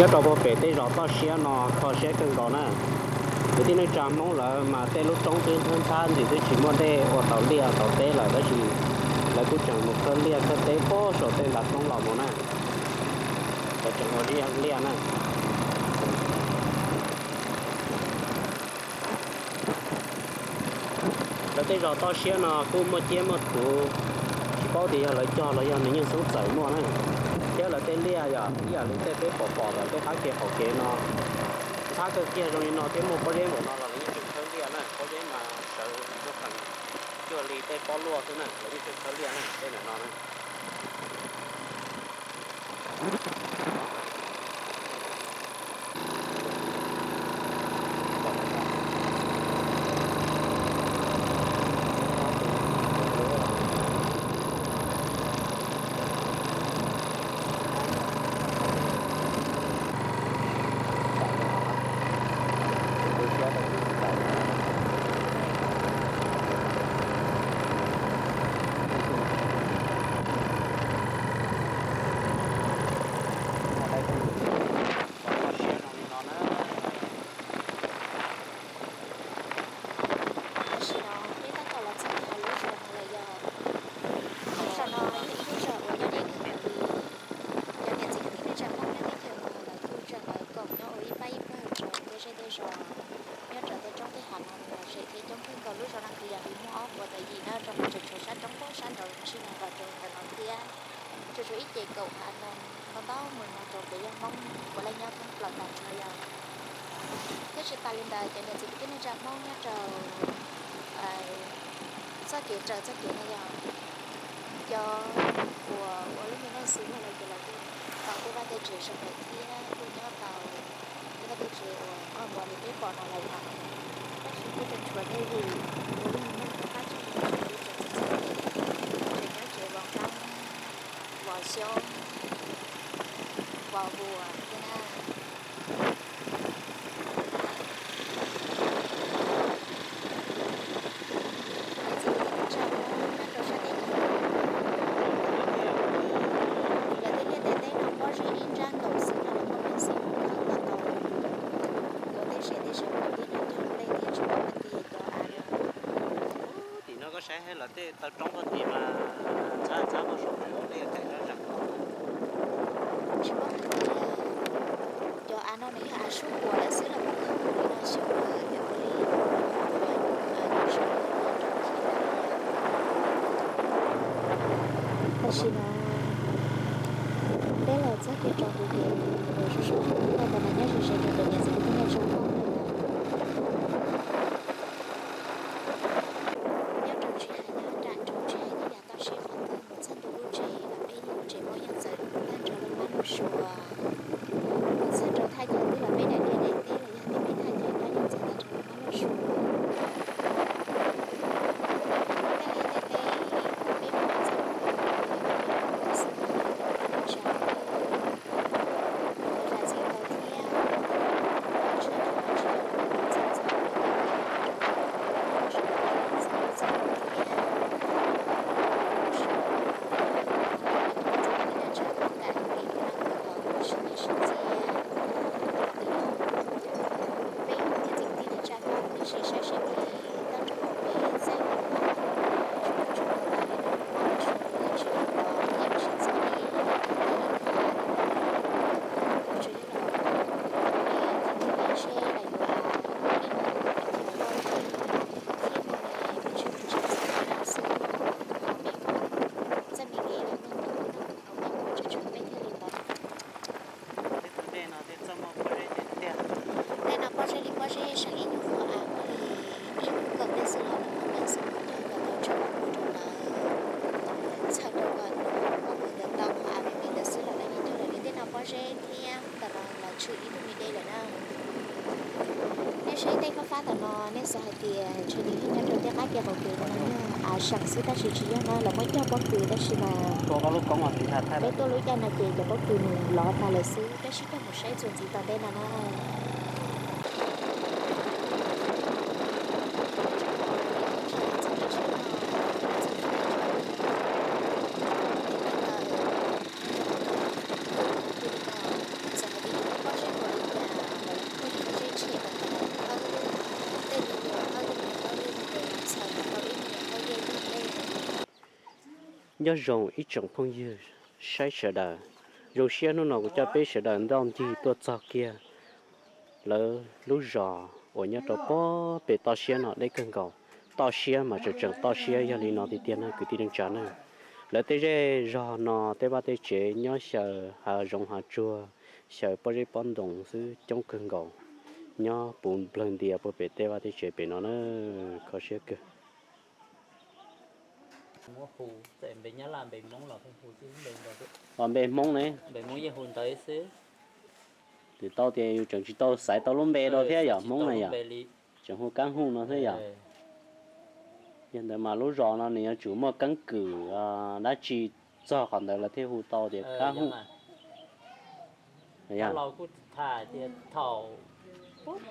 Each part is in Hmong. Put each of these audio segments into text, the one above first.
Nyob rau puag pem tej zos toj siab no kho siab kawg nkaus na. Kwv tij neej tsa Hmoob lawv mas tej lub roob twb ntxhab ntxhab ntxim twb tsis muaj dej ua tau liaj tau teb lawm, tab sis lawv kuj tseem mus khawb liaj khawb teb puag saum tej ntav roob los mus na. Lawv tseem ua liaj na. Lawv tej zos toj siab no kuj muaj ciab muaj tuv, tsis paub tias yog lawv cog los yog nws yeej xoob txawm muaj na. Thiab lawv tej liaj yog ib yam li tej peb pom pom ntawm tej qab kev qaum kev no, ntxhab kawg kiag zoo li no thiab muaj pob zeb npaum no los lawv yeej tseem khawb liaj na. Pob zeb mas sawv ntsuj pheej cuag li tej pob luaj xwb na, lawv yeej tseem khawb liaj na tej ntawm no na. Tam sim no peb tab tom los txog hauv lub zos no lawm yog. Lub zos no yog ib lub zos uas nyob deb kawg nkaus li. Cov niam txiv kwv tij neej tsa Hmoob nyob teb chaws no lawv kuj tseem lawv koom nyob ua ib pab ib pawg rau tej zej tej zos nyob rau tej roob tej hav no los zem thiab coob kawg nkaus. Lub zos no kuj yog li muaj ob puas tawm yim na, rau qhov tseem tshuav sab roob puag sab nraud ntshis no los rau ntawm no thiab. Tsuas tshuav ib ce kaum hav no ntau ntau mus no rau pem yog Hmoob puav leej nyob thoob plaws tas no yog. Thiab tsis tas li ntawd cov niam txiv kwv tij neej tsa Hmoob nyob rau txoj kev raws txoj kev no yog cov uas ua lub me neej xws li no ces lawv kuj tau tej vaj tej tsev zoo lawm thiab kuj nyob tau tej vaj tej tsev uas qoj npua li peb pom no lawm yog. Tab sis kuj tseem tshuav tej vwm ua lub me neej qab tsuag qab tsuag li tseem txom txom nyem, tseem nyob tsev vov nqeeb, vov xyoob, vov vuas thiab na. Niam txiv kwv tij neej tsa Hmoob nyob rau sab teb chaws no, lawv tej liaj tej teb no pob zeb ib nrab nkaus xwb no los muaj peev xwm khawb los tau. Yuav tej zem tej zos puag tim no cog tej thiab tsis paub hais tias cov av no. Tim no koj saib lawv tej taw roob puag tim mas ntxhab ntxhab puag saum pem ua liaj teb zab zam los. Tsis paub hais tias cov av no nws yog av sub puas lawm xwb los muab khawb mus li no xyov yog ua li ua li no xyov yog rau khi na. Tam sim no peb los txog kiag rau hauv kev uas sub sub ntawm no mas nyob ze ze rau cov niam txiv kwv tij neej tsa Hmoob no yog. Nyob rau tsis hais nyob nram nroog tsis hais nyob yav toj siab qhov twg mus txog ntua lub tsev los peb yeej tsev muab yeej txawv tag nrho lub mab lub sua. Mus txog rau thaj chaw twg los peb daim niag daim teb los yog tias peb thaj chaw nyob yeej txawv tag nrho lub mab lub sua. Tej liaj tej teb uas peb mus txog mus tau los yog peb mus tau xwb no yog cov kwv tij neej tsa Hmoob zam txim tau thiab. Tshwj xeeb tsis yog lawv txhawj txhawj li, rau qhov lawv kuj tseem txhawj txhawj thiab. Lub sij hawm no lawv cov niam txiv kwv tij neej tsa Hmoob kam li no kuj thov kom sib nyiam sib txiaj. Peb niam txiv kwv tij neej tsa Hmoob ib txhia saib seb peb toj roob hauv pes txeeb tsuas tsuas tau tas li no, mab los sua los yeej tsis tau los nyiam sib txawv li. Yog li ntawd kuv tsuas yog los ua kom peb tau nrog peb seb lawv yuav ib mus ua li cas thiab mus li pes tsawg pes tsawg txog li no xwb. Thov peb mus txoj me kev ua neej nyob hauv peb mus tseem tsheej peb thiaj li tau. Tej no pob zeb li pob zeb seem ib nyuag qhuav av muaj li ib puas kaum tej xwb los lawv muab peev xwm mus cog kom tau tshaj qhov muag rau ntawd. Txhawm rau kom tus pob kws ntawd tau qhov av me me ntawd xwb los lawv yeej cog lawm li. Tej no pob zeb thiab ntawm no lawv tshwm ib tug me de lawm na. Nej saib tej fab fab ntawm no nej xav hais tias ntshe nws yog nyob rau tej qab kev qaum kev no los yog av seem xwb tab sis tsis yog na, lawv muab cog pob kws tab sis mas peb tuaj lub caij no ces cov pob kws nws lov tas lawm xwb, peb sib cog mus saib txuas ntxiv tom ntej no na. Nyob zoo ib tsoom phooj ywg saib sawv daws, zoo siab hnub no kuv coj peb sawv daws ncaj ncees tuaj txog kiag lawv lub zos uas nyob rau pob pem toj siab no deb kawg nkaus. Toj siab mas tseem tseem toj siab yog li no tiag tiag na kwv tij neej tsa na. Lawv tej zej zog no tej vaj tej tsev nyob xyaw hav zoov hav tsuag, xyaw pob zeb pob ntoo xwb coob kawg nkaus, nyob puv nplawg ntia puag pem tej vaj tej tsev pem no na, kho siab kawg. Npe Hmoob ne, twb tau tias yus tseem tsis tau xaiv tau lub npe rau thiab yom, Hmoob na yom, tseem hu Kab Huj no thiab yom. Yog ntawd mas lub zos no nws yuav tsum muaj keeb kwm dab tsi txog qhov ntawd lawv thiaj hu tau tias Kab Huj. Laus kuj tham tias thaum,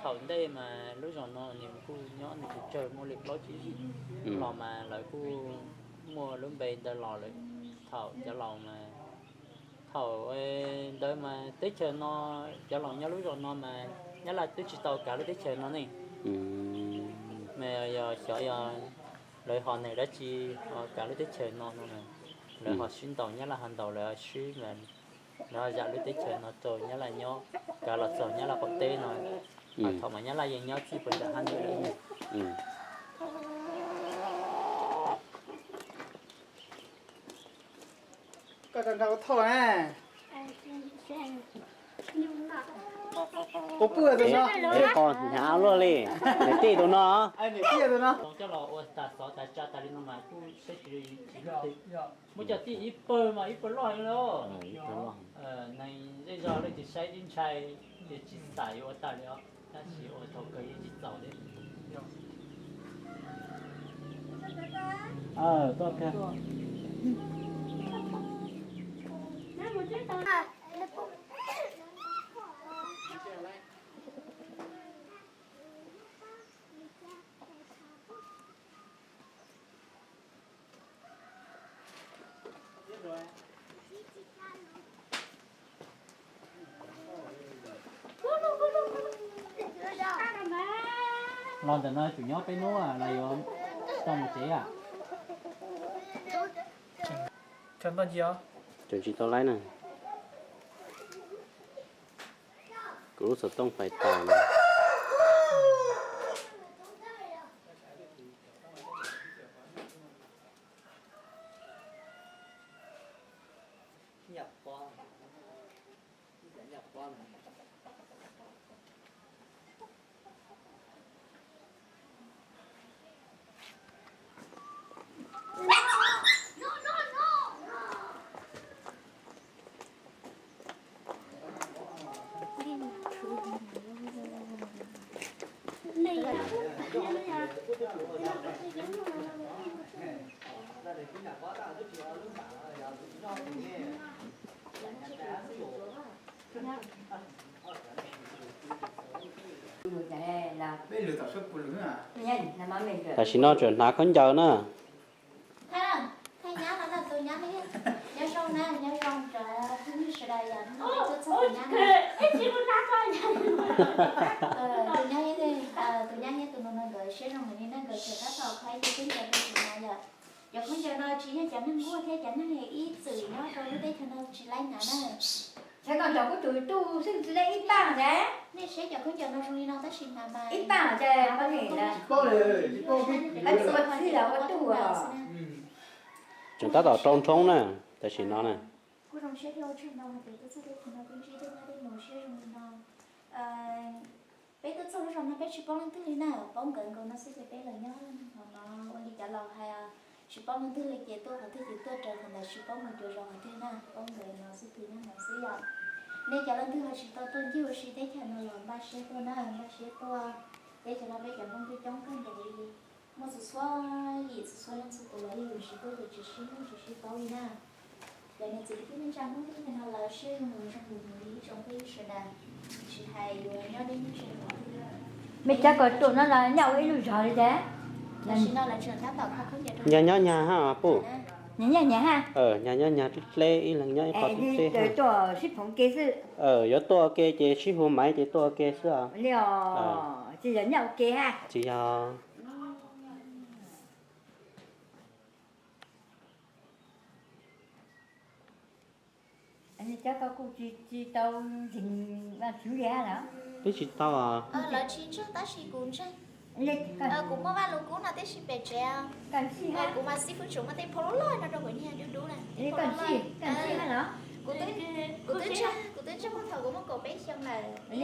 thaum ntej mas lub zos no nws kuj nyob nws tus tsawg muaj li plaub tsib yig los mas lawv kuj muaj lub npe ntawd los lawm. Thaum cov laus mas, thaum ntawd mas teb chaws no, cov laus nyob lub zos no mas Nyab Laj twb tsis tau kav lub teb chaws no ne. Mas yog xyov yog lawv ho nws dab tsi ho kav lub teb chaws no no, lawv ho sib ntaus, Nyab Laj ho ntaus lawv, sib, lawv ho zam lub teb chaws no rau Nyab Laj nyob, kav los txog Nyab Laj qaum teb no. Thaum mas Nyab Laj yeej nyob txij puag nram hab ntug lawm. Koj nrog kuv thauj na. Ua pw tus no. Hnyav luaj li. Niam tij tus no. Niam tij tus no. Coj los ua tas xov tas tsa tas li no mas kuj saib tsis, tsis muaj cov tij ib pawg mas ib pawg loj heev li. Neeg zej zog leej twg saib twb ntshai tias tsis xam yuav ua tag li os, tab sis ua thaum kawg yeej tsis txaus li. Los ntawm no tseem nyob peb hnub los yuav tau mus tsev a? Tseem tsis tau laib na. Kuv lub xov tooj fais tas na. Tam sim no tseem hnav khaub ncaws na. Tus nyab thiab tus no no nkawd siab zoo heev li na, nkawd tseem tab tom qhib cov khaub ncaws rau tus no yom. Cov khaub ncaws no tsis yog cov neeg nquag thiab, cov neeg ib txwm nyob rau lub teb chaws no tsis laib hnav na. Saib koj nrog kuv tus tub xwb tsis laib ib paj ntag. Nej saib cov khaub ncaws no zoo li no tab sis hnav mas ib paj ces poj niam lawv txua txij los ua tub os. Tseem tab tom rau nrhoob na, tam sim no na. Kuj zoo siab thiab ua tsaug ntau hais tias tuaj txog teb chaws no kuj ntsib tej nyab tej nus siab zoo li no. Peb tuaj txog lub zos no peb tsis paub leej twg li na, paub nkawd nkaus no xwb ces peb los nyob hauv no ua li cov laus hais, tsis paub leej twg li ces tuaj qhov twg ces tuaj raws qhov ntawd, tsis paub mus cuag zos qhov twg na, paub nkawd no xwb, tus nyob no xwb yom. Nej cov leej twg ho tsis tau tuaj ncig ua si teb chaws no los npaj siab tuaj na, npaj siab tuaj. Teb chaws no peb cov Hmoob twb coob kawg nkaus li, muaj txhua txhua yim txhua txhua leej txhua tus los yeej yuav tsis tuaj ces tsis sib hnov tsis sib paub li na. Cov niam txiv kwv tij neej tsa Hmoob teb chaws no lawv siab zoo zoo mus li ib tsoom phooj ywg sawv daws, tsis hais yuav nyob deb nyob ze qhov twg. Mej cov ko ruam no los nyob ua ib lub zos li cas? Tam sim no lawv tseem tab tom kho khaub ncaws rau. Nyag nyob nyag ha puj. Nyag nyob nyag ha. Nyag nyob nyag dleb dleb, ib leeg nyob ib qho dleb dleb ha. Tuaj sib phoov ke xwb. Yuav tuaj ua ke ces sib hu maiv ces tuaj ua ke xwb os. Li os, tsis yog nyob ua ke ha. Tsis yog. Cov ko kuj tsis tsis tau ntseeg Vaj Tswv li hab los? Twb tsis tau. Lawv tsis ntseeg tab sis kuv ntseeg. Kuv muaj Vaj Lug Kub no tib si pem tsev. Kuv mas xib fwb tsuas muaj tej phau loj loj no rau kuv niag dub dub na. Kuv twb ntseeg, kuv twb ntseeg thaum kuv muaj kaum peb xyoo lawm, peb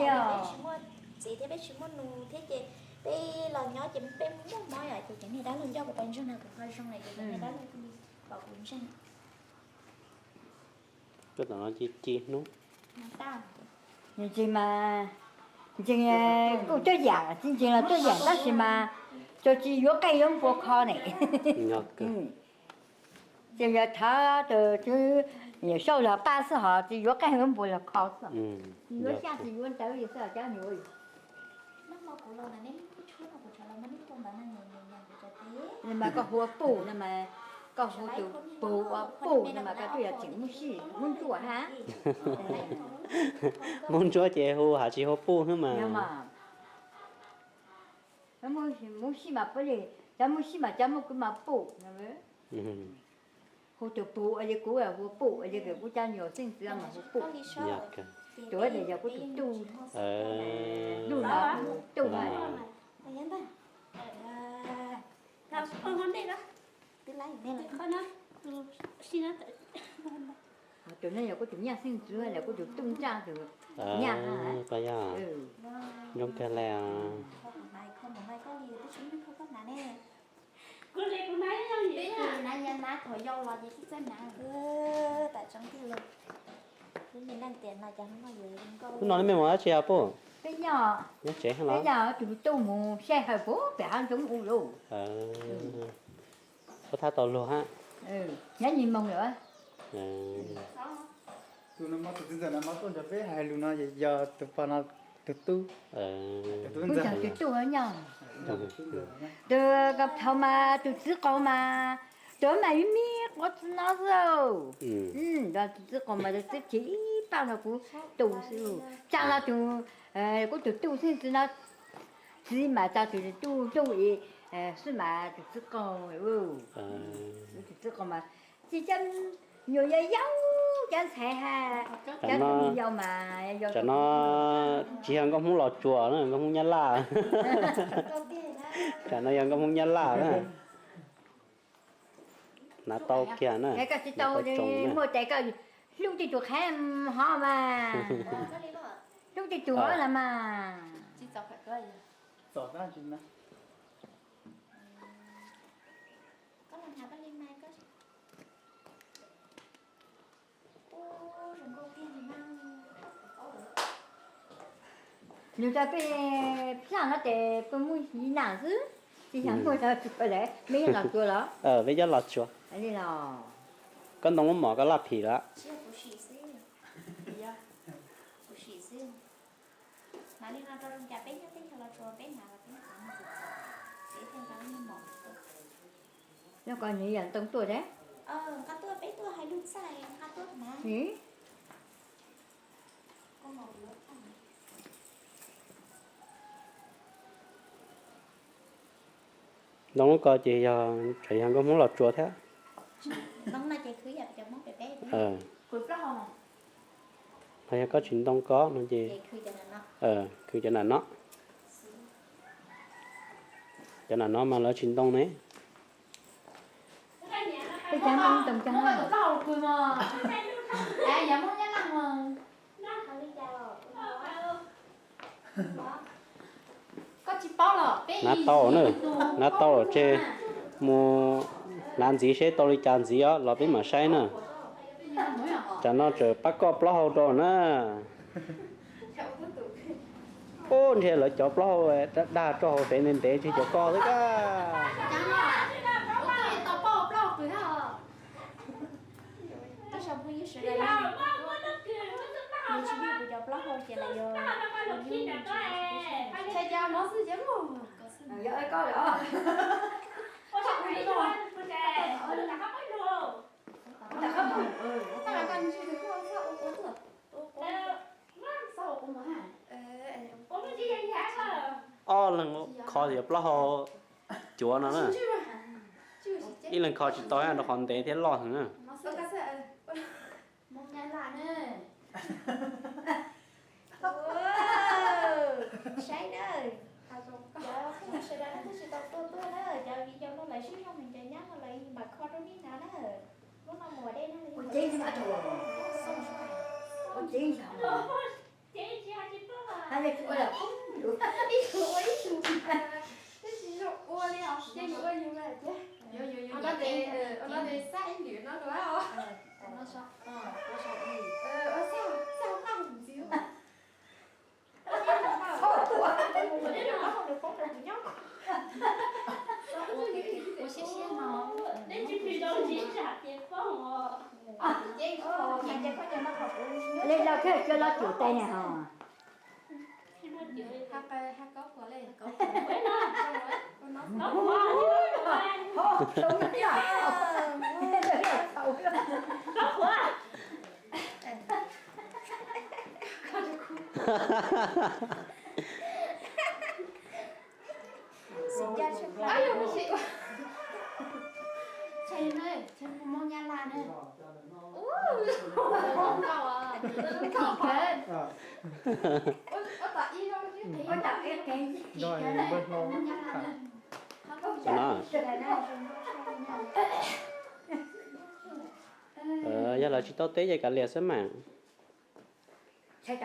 tsis muaj txiv thiab peb tsis muaj nus thiab ces peb los nyob ces peb muaj mob yom, ces cov niag dab laug coj kuv pais ntseeg no kuv ho zoo lawm ces cov niag dab laug thiaj li kom kuv ntseeg. Koj tom no ci ci hnub. Ntseeg mas, ntseeg kuj cuab yam, tsis ntseeg los cuab yam tab sis mas tsuas tsis yuav qeej yuav npua kho ne. Ces yog thov tus Tswv Yawm Saub los pab xwb hos tsis yuav qeej yuav npua los kho xwb. Tsis yuav xyaj tsis yuav ntawv li xwb cov nyuam. Mas koj hu ua Puj no mas, koj hu tus Pug ua Puj no mas koj twb yog tseem Hmoob Sij Hmoob Ntsuab hab. Hmoob Ntsuab ces hu has tsis hu Puj xwb mas. Hmoob Sij mas puav leej cov Hmoob Sij mas cov muaj kwv mas Puj no. Hu tus Pug ua li kuv hu Puj ua li kuv cov nyuam xeeb ntxwv mas hu Puj. Tus ua ntawd yog kuv tus tub, hnub no kuv tus tub. Tus no yog kuv tus nyaj xeeb ntxwv, yog kuv tus tub ntsaj tus nyaj. Zoo kawg le. Hnub no nej mej mus dab tsi os Puj? Peb nyob, nyob tsev peb los? Nyob tus tub mus saib hawm puag pem hav zoov u lauj. Puab thab tau luag hab. Nyob nyi moog lawm. Tus no mas tus txiv ntxawm no mas tuaj nrog peb hais lus no yog tus pog no tus tub. Tus tub nyob. Tus ko thaum mas tus txiv qaug mas, tus mas ib me quav txiv no xwb. Tus txiv qaug mas tus txiv chim ib pab no kuv tus xwb. Tsa no tus, kuv tus tub xwb txiv no, txiv mas tsa tus tub hlub xwb mas tus txiv qaug. Tus txiv qaug mas tsis coj nyuam yau yau cov ntxhais ha. Cov tus yau mas yau. Tsam no tsis yog nkauj Hmoob Los Tsuas na, nkauj Hmoob Nyab Laj. Tsam no yog nkauj Hmoob Nyab Laj na. Hnav tau kiag na. Koj tsis tau muaj tes koj hlub tej tus qhev hov mas, hlub tej tus hov los mas. Nws rau peb pheej no ces peb muab ib nam xwb, tsis yog muaj Los Tsuas lawm, meb yog Los Tsuas los? Peb cov Los Tsuas. Koj ntoo muab mov koj laj phim lawm. Nws yog ntoo tuaj thiab. Ntoo lub ko ces yog tseem yog nkauj Hmoob Los Tsuas thiab. Ho yog koj tsis ntoo koj no ces khwv cov nam no. Cov nam no mas lawv tsis ntoo ne. Hnav tau na, hnav tau los tseg mus hnav ntxiv seb tau li cas ntxiv os los peb mam saib na. Tsam no tseem pab koj plaub hau rau na. Ub, ntshe lawv cov plaub hau dag rau hauv tsev ntev ntev, ntshe cov koj xwb kab. Ob leeg kho yuav plaub hau cuav no na. Ib leeg kho tsis tau rau qhov ntev thiab loj heev na. Ib zaug. Hais li ua lawm poob lus, ib tug ua ib tug. Twb tsis zoo ua li os, ces yus ua yus lawm tiag. Yus, yus, yus, ua no ces xab ib lwm no los os. Ua xab, xab qaj ntxiv. Ua siab siab no. Li los kawg kawg los tsum tes ne ho. Yog lawv tsis tau teb ces kav liam xwb mas. Tsheb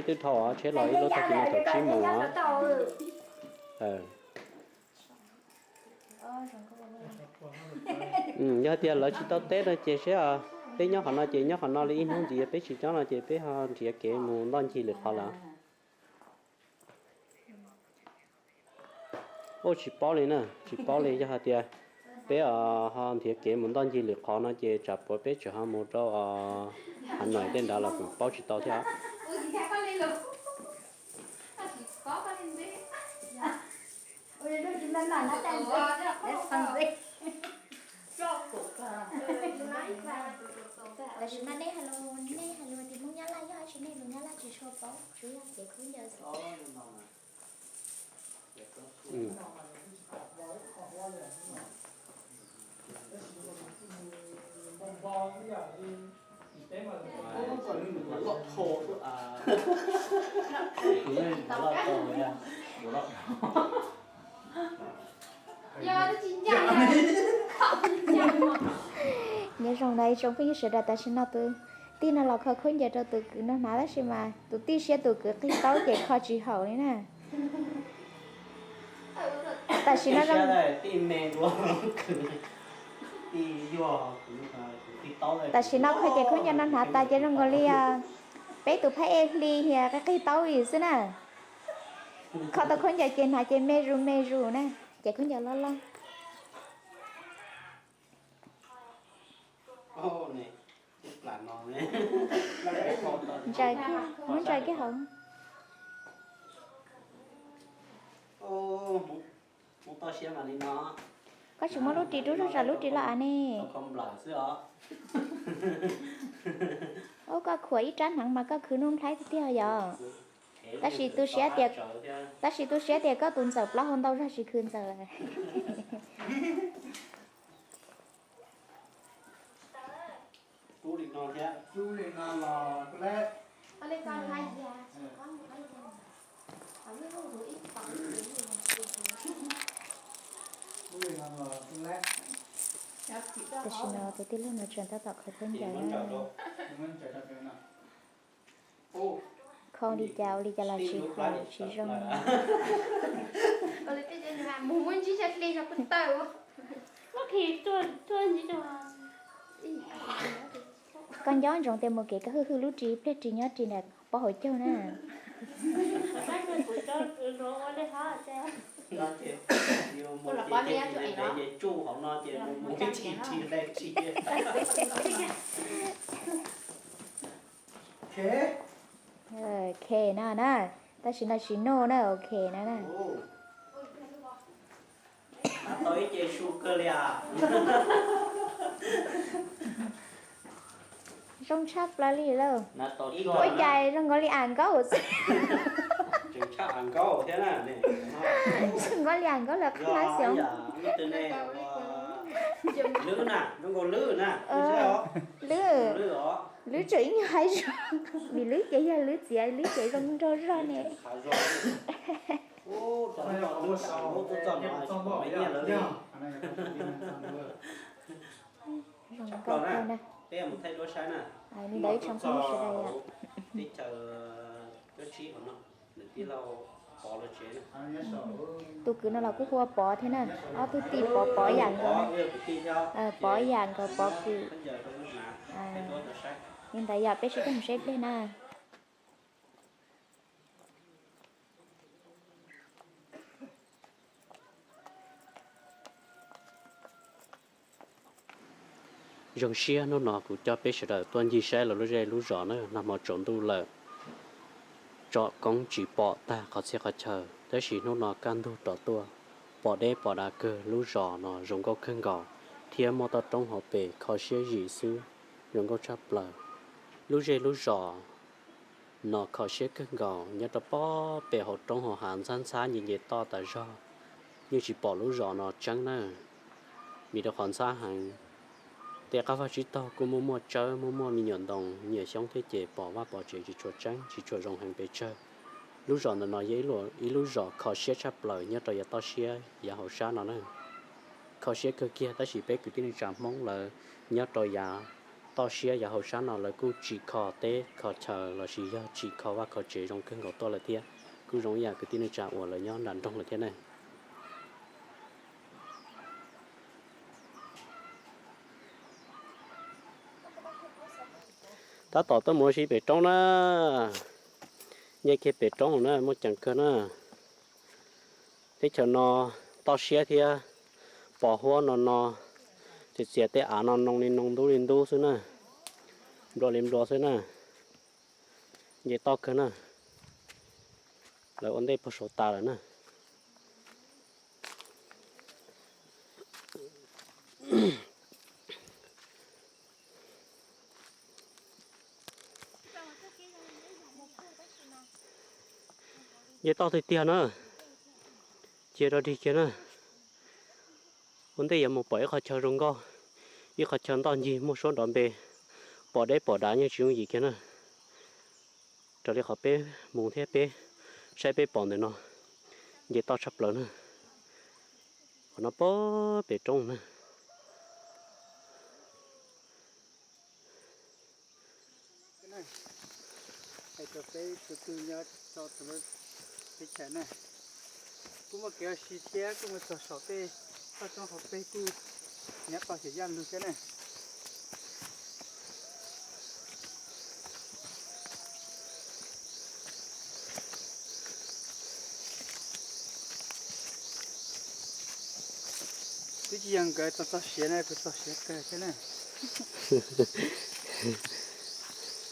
twb dhau, tsheb los ib lub tag kis no thaum tsib moos os. Yog tias lawv tsis tau teb no ces seb, peb nyob qhov no ces nyob qhov no li ib hnub ntxiv, peb tsis nyob no ces peb ho nrhiav kev mus ntoj ncig lwm qhov lawm. Ua tsis paub li na, tsis paub li, yog hais tias peb ho nrhiav kev mus ntoj ncig lwm qhov no ces tsam puas peb tseem ho mus rau Hav Nois tej nrad los kuv paub tsis tau thiab. Tam sim no nej hais lus, nej hais lus tias Hmoob Nyab Laj yog dab tsi nej lus Nyab Laj tsis tshua paub, tsuas yog kev khaub ncaws xwb. Nyob zoo na ib tsoom phooj ywg sawv daws, tam sim no tus tij no los kho khaub ncaws rau tus kwv no hnav tab sis mas tus tij siab tus kwv qig taub ces kho tsis haum li na. Tam sim no zoo, tam sim no kho ces khaub ncaws no hnav tas ces zoo nkaus li peb tus phab ej hli hias qig qig taub li xwb na. Kho tau khaub ncaws ces hnav ces me zus me zus na, ces khaub ncaws loj loj. Ntsaws kiag, muab ntsaws kiag hauv. Koj tsis muab lub ris rub zog tsam lub ris los av ne. Ub, koj khuam ib rab hneev mas koj khwv nuj nplhaib tiag tiag yom. Tab sis tu siab tias, tab sis tu siab tias koj tus ntxawm plaub hau ntau zog tsis khwv ntxawm lawm. Tam sim no tus tij laug no tseem tab tom kho khaub ncaws na. Kho li cas ua li cas los tsis haum tsis zoo. Koj nco ntsoov tias mus kev koj hwj hwj lub ris pliag ris nyob ris ntawm pob hauv caug na. Ok no na, tam sim no tsis noj na, ok no na. Zoo tshaj plaws li lauj. Ua cas zoo nkaus li am nkaub xwb. Zoo nkaus li am nkaub lawm qhib hav xyoob. Lwb, lwb tseem ib nyuag haib zog, vim lwb ces yog lwb txiav, lwb ces zoo nraug zog ne. Zoo nkauj kawg na. Li ntawd ib tsoom phooj ywg sawv daws yom. Tus kwv no los kuj hu ua Pov thiab na. Ob tug tij Pov, Pov Yam nkawd, Pov Yam nkawd Pov Kwm. Li ntawd yog peb sib coj mus saib dej na. Zoo siab hnub no kuv coj peb sawv daws tuaj ncig saib los lub zej lub zos na, nag hmo tsaus ntuj lawm, tsom koob tsis pom tag qhov txhia qhov chaw, tab sis hnub no kaj ntug rov tuaj, pom deb pom dav kawg, lub zos no zoo nkauj kawg nkaus, thiab muaj toj roob hauv pes kho siab zim xwb, zoo nkauj tshaj plaws. Lub zej lub zos no kho siab kawg nkaus, nyob rau pob pem hauv roob hauv hav ntxhab ntxhab nce nce toj tas zog, yeej tsis pom lub zos no tseeb na, vim rau qhov ntxhab heev. Tej qab vaj tsib taug kuj muaj muaj tsawb, muaj muaj me nyuam ntoo me nyuam xyoob thiab ces pom vaj pom tsev tsis tshua tseeb, tsis tshua zoo heev pes tsawg. Lub zos ntawm no yog ib lub zos kho siab tshaj plaws nyob rau yav toj siab yav hauv sab no na. Kho siab kawg kiag, tab sis peb kwv tij neej tsa Hmoob lawv nyob rau yav toj siab yav hauv sab no lawv kuj tsis kho teb kho chaw lossis yog tsis kho vaj kho tsev zoo kawg nkaus tuaj lawm thiab, kuj zoo ib yam kwv tij neej tsa uas lawv nyob nram nroog lawm thiab ne. Tab tom tuaj mus ua si pem roob na, nce kiag pem roob na, muaj ceem kawg na. Teb chaws no toj siab thiab, pos huab no no, txias txias tej av no noo li noo ntub li ntub xwb na, nplua li nplua xwb na. Nce toj kawg na, lawv ua ntej puag saud tas lawm na. Nce toj tiag tiag na, cia rau dig kiag na. Ua ntej yuav mus pom ib qhov chaw zoo nkauj, ib qhov chaw ntoj ncig muaj suab nrov npe, pom deb pom dav yeej tsis yooj yim kiag na. Raws li qhov peb mus thiab peb saib peb pom ntawm no, nce toj tshaj plaws na. Qhov no pem roob na. Hais rau peb tus twg nyob rau teb chaws na, kuj muaj kev ua si thiab kuj mus txog saum tej toj roob hauv pes kuj nyob tau xyem yaj lug thiab na. Twb tsis yog nkawd txog txog siav na, kuv txog siav kawg thiab na.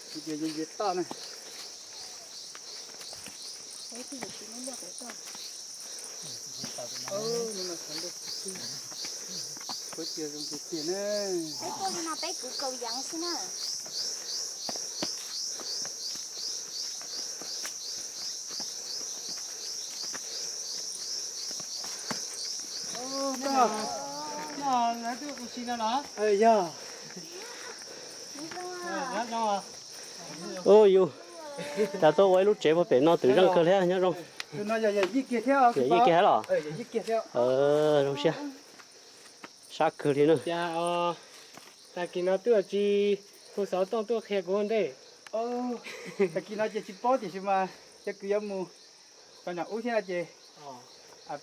Kuv ces nce nce toj na. Kuv ces zoo tiag tiag na. Peb kuv kaus yeev xwb na. Yog. Ub, yus tas tuaj ua ib lub tsev puag pem no twm zeej kawg li, nyob zoo. Yawm yij kiag thiab los? Zoo siab, sab kawg li na. Tag kis no twb tsis hu xov tooj tuaj qhia kuv ua ntej. Tag kis no ces tsis paub tiam sis mas cov kwv yuav mus tom nyom ub thiab no ces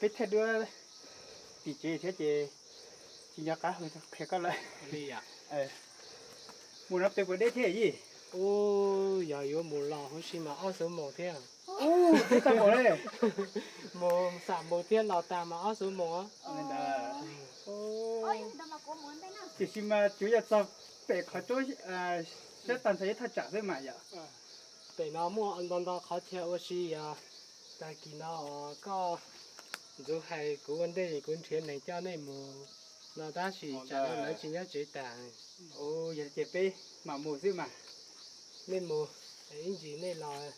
peb thaij duab tim tsev thiab ces tsis nco qab hu qhia koj lawm. Mus no pes puas deb thiab yij? Ub, yog yuav mus los huv si mas ob xuv moos thiab. Mus xam mus thiab los tag mas ob xuv moos. Tiam sis mas tsuas yog txog pem qhov tsuab sab tag nrho ib thaj tsam xwb mas yom. Pem no muaj nto nto qhov chaw ua si yog tag kis no koj ntxuav hais kuv ua ntej kuv nrhiav neeg coj nej mus no tab sis tsam no lawv tsis nyob tsev tas. Yog ces peb mam mus xwb mas. Nej mus, ib ntsis nej los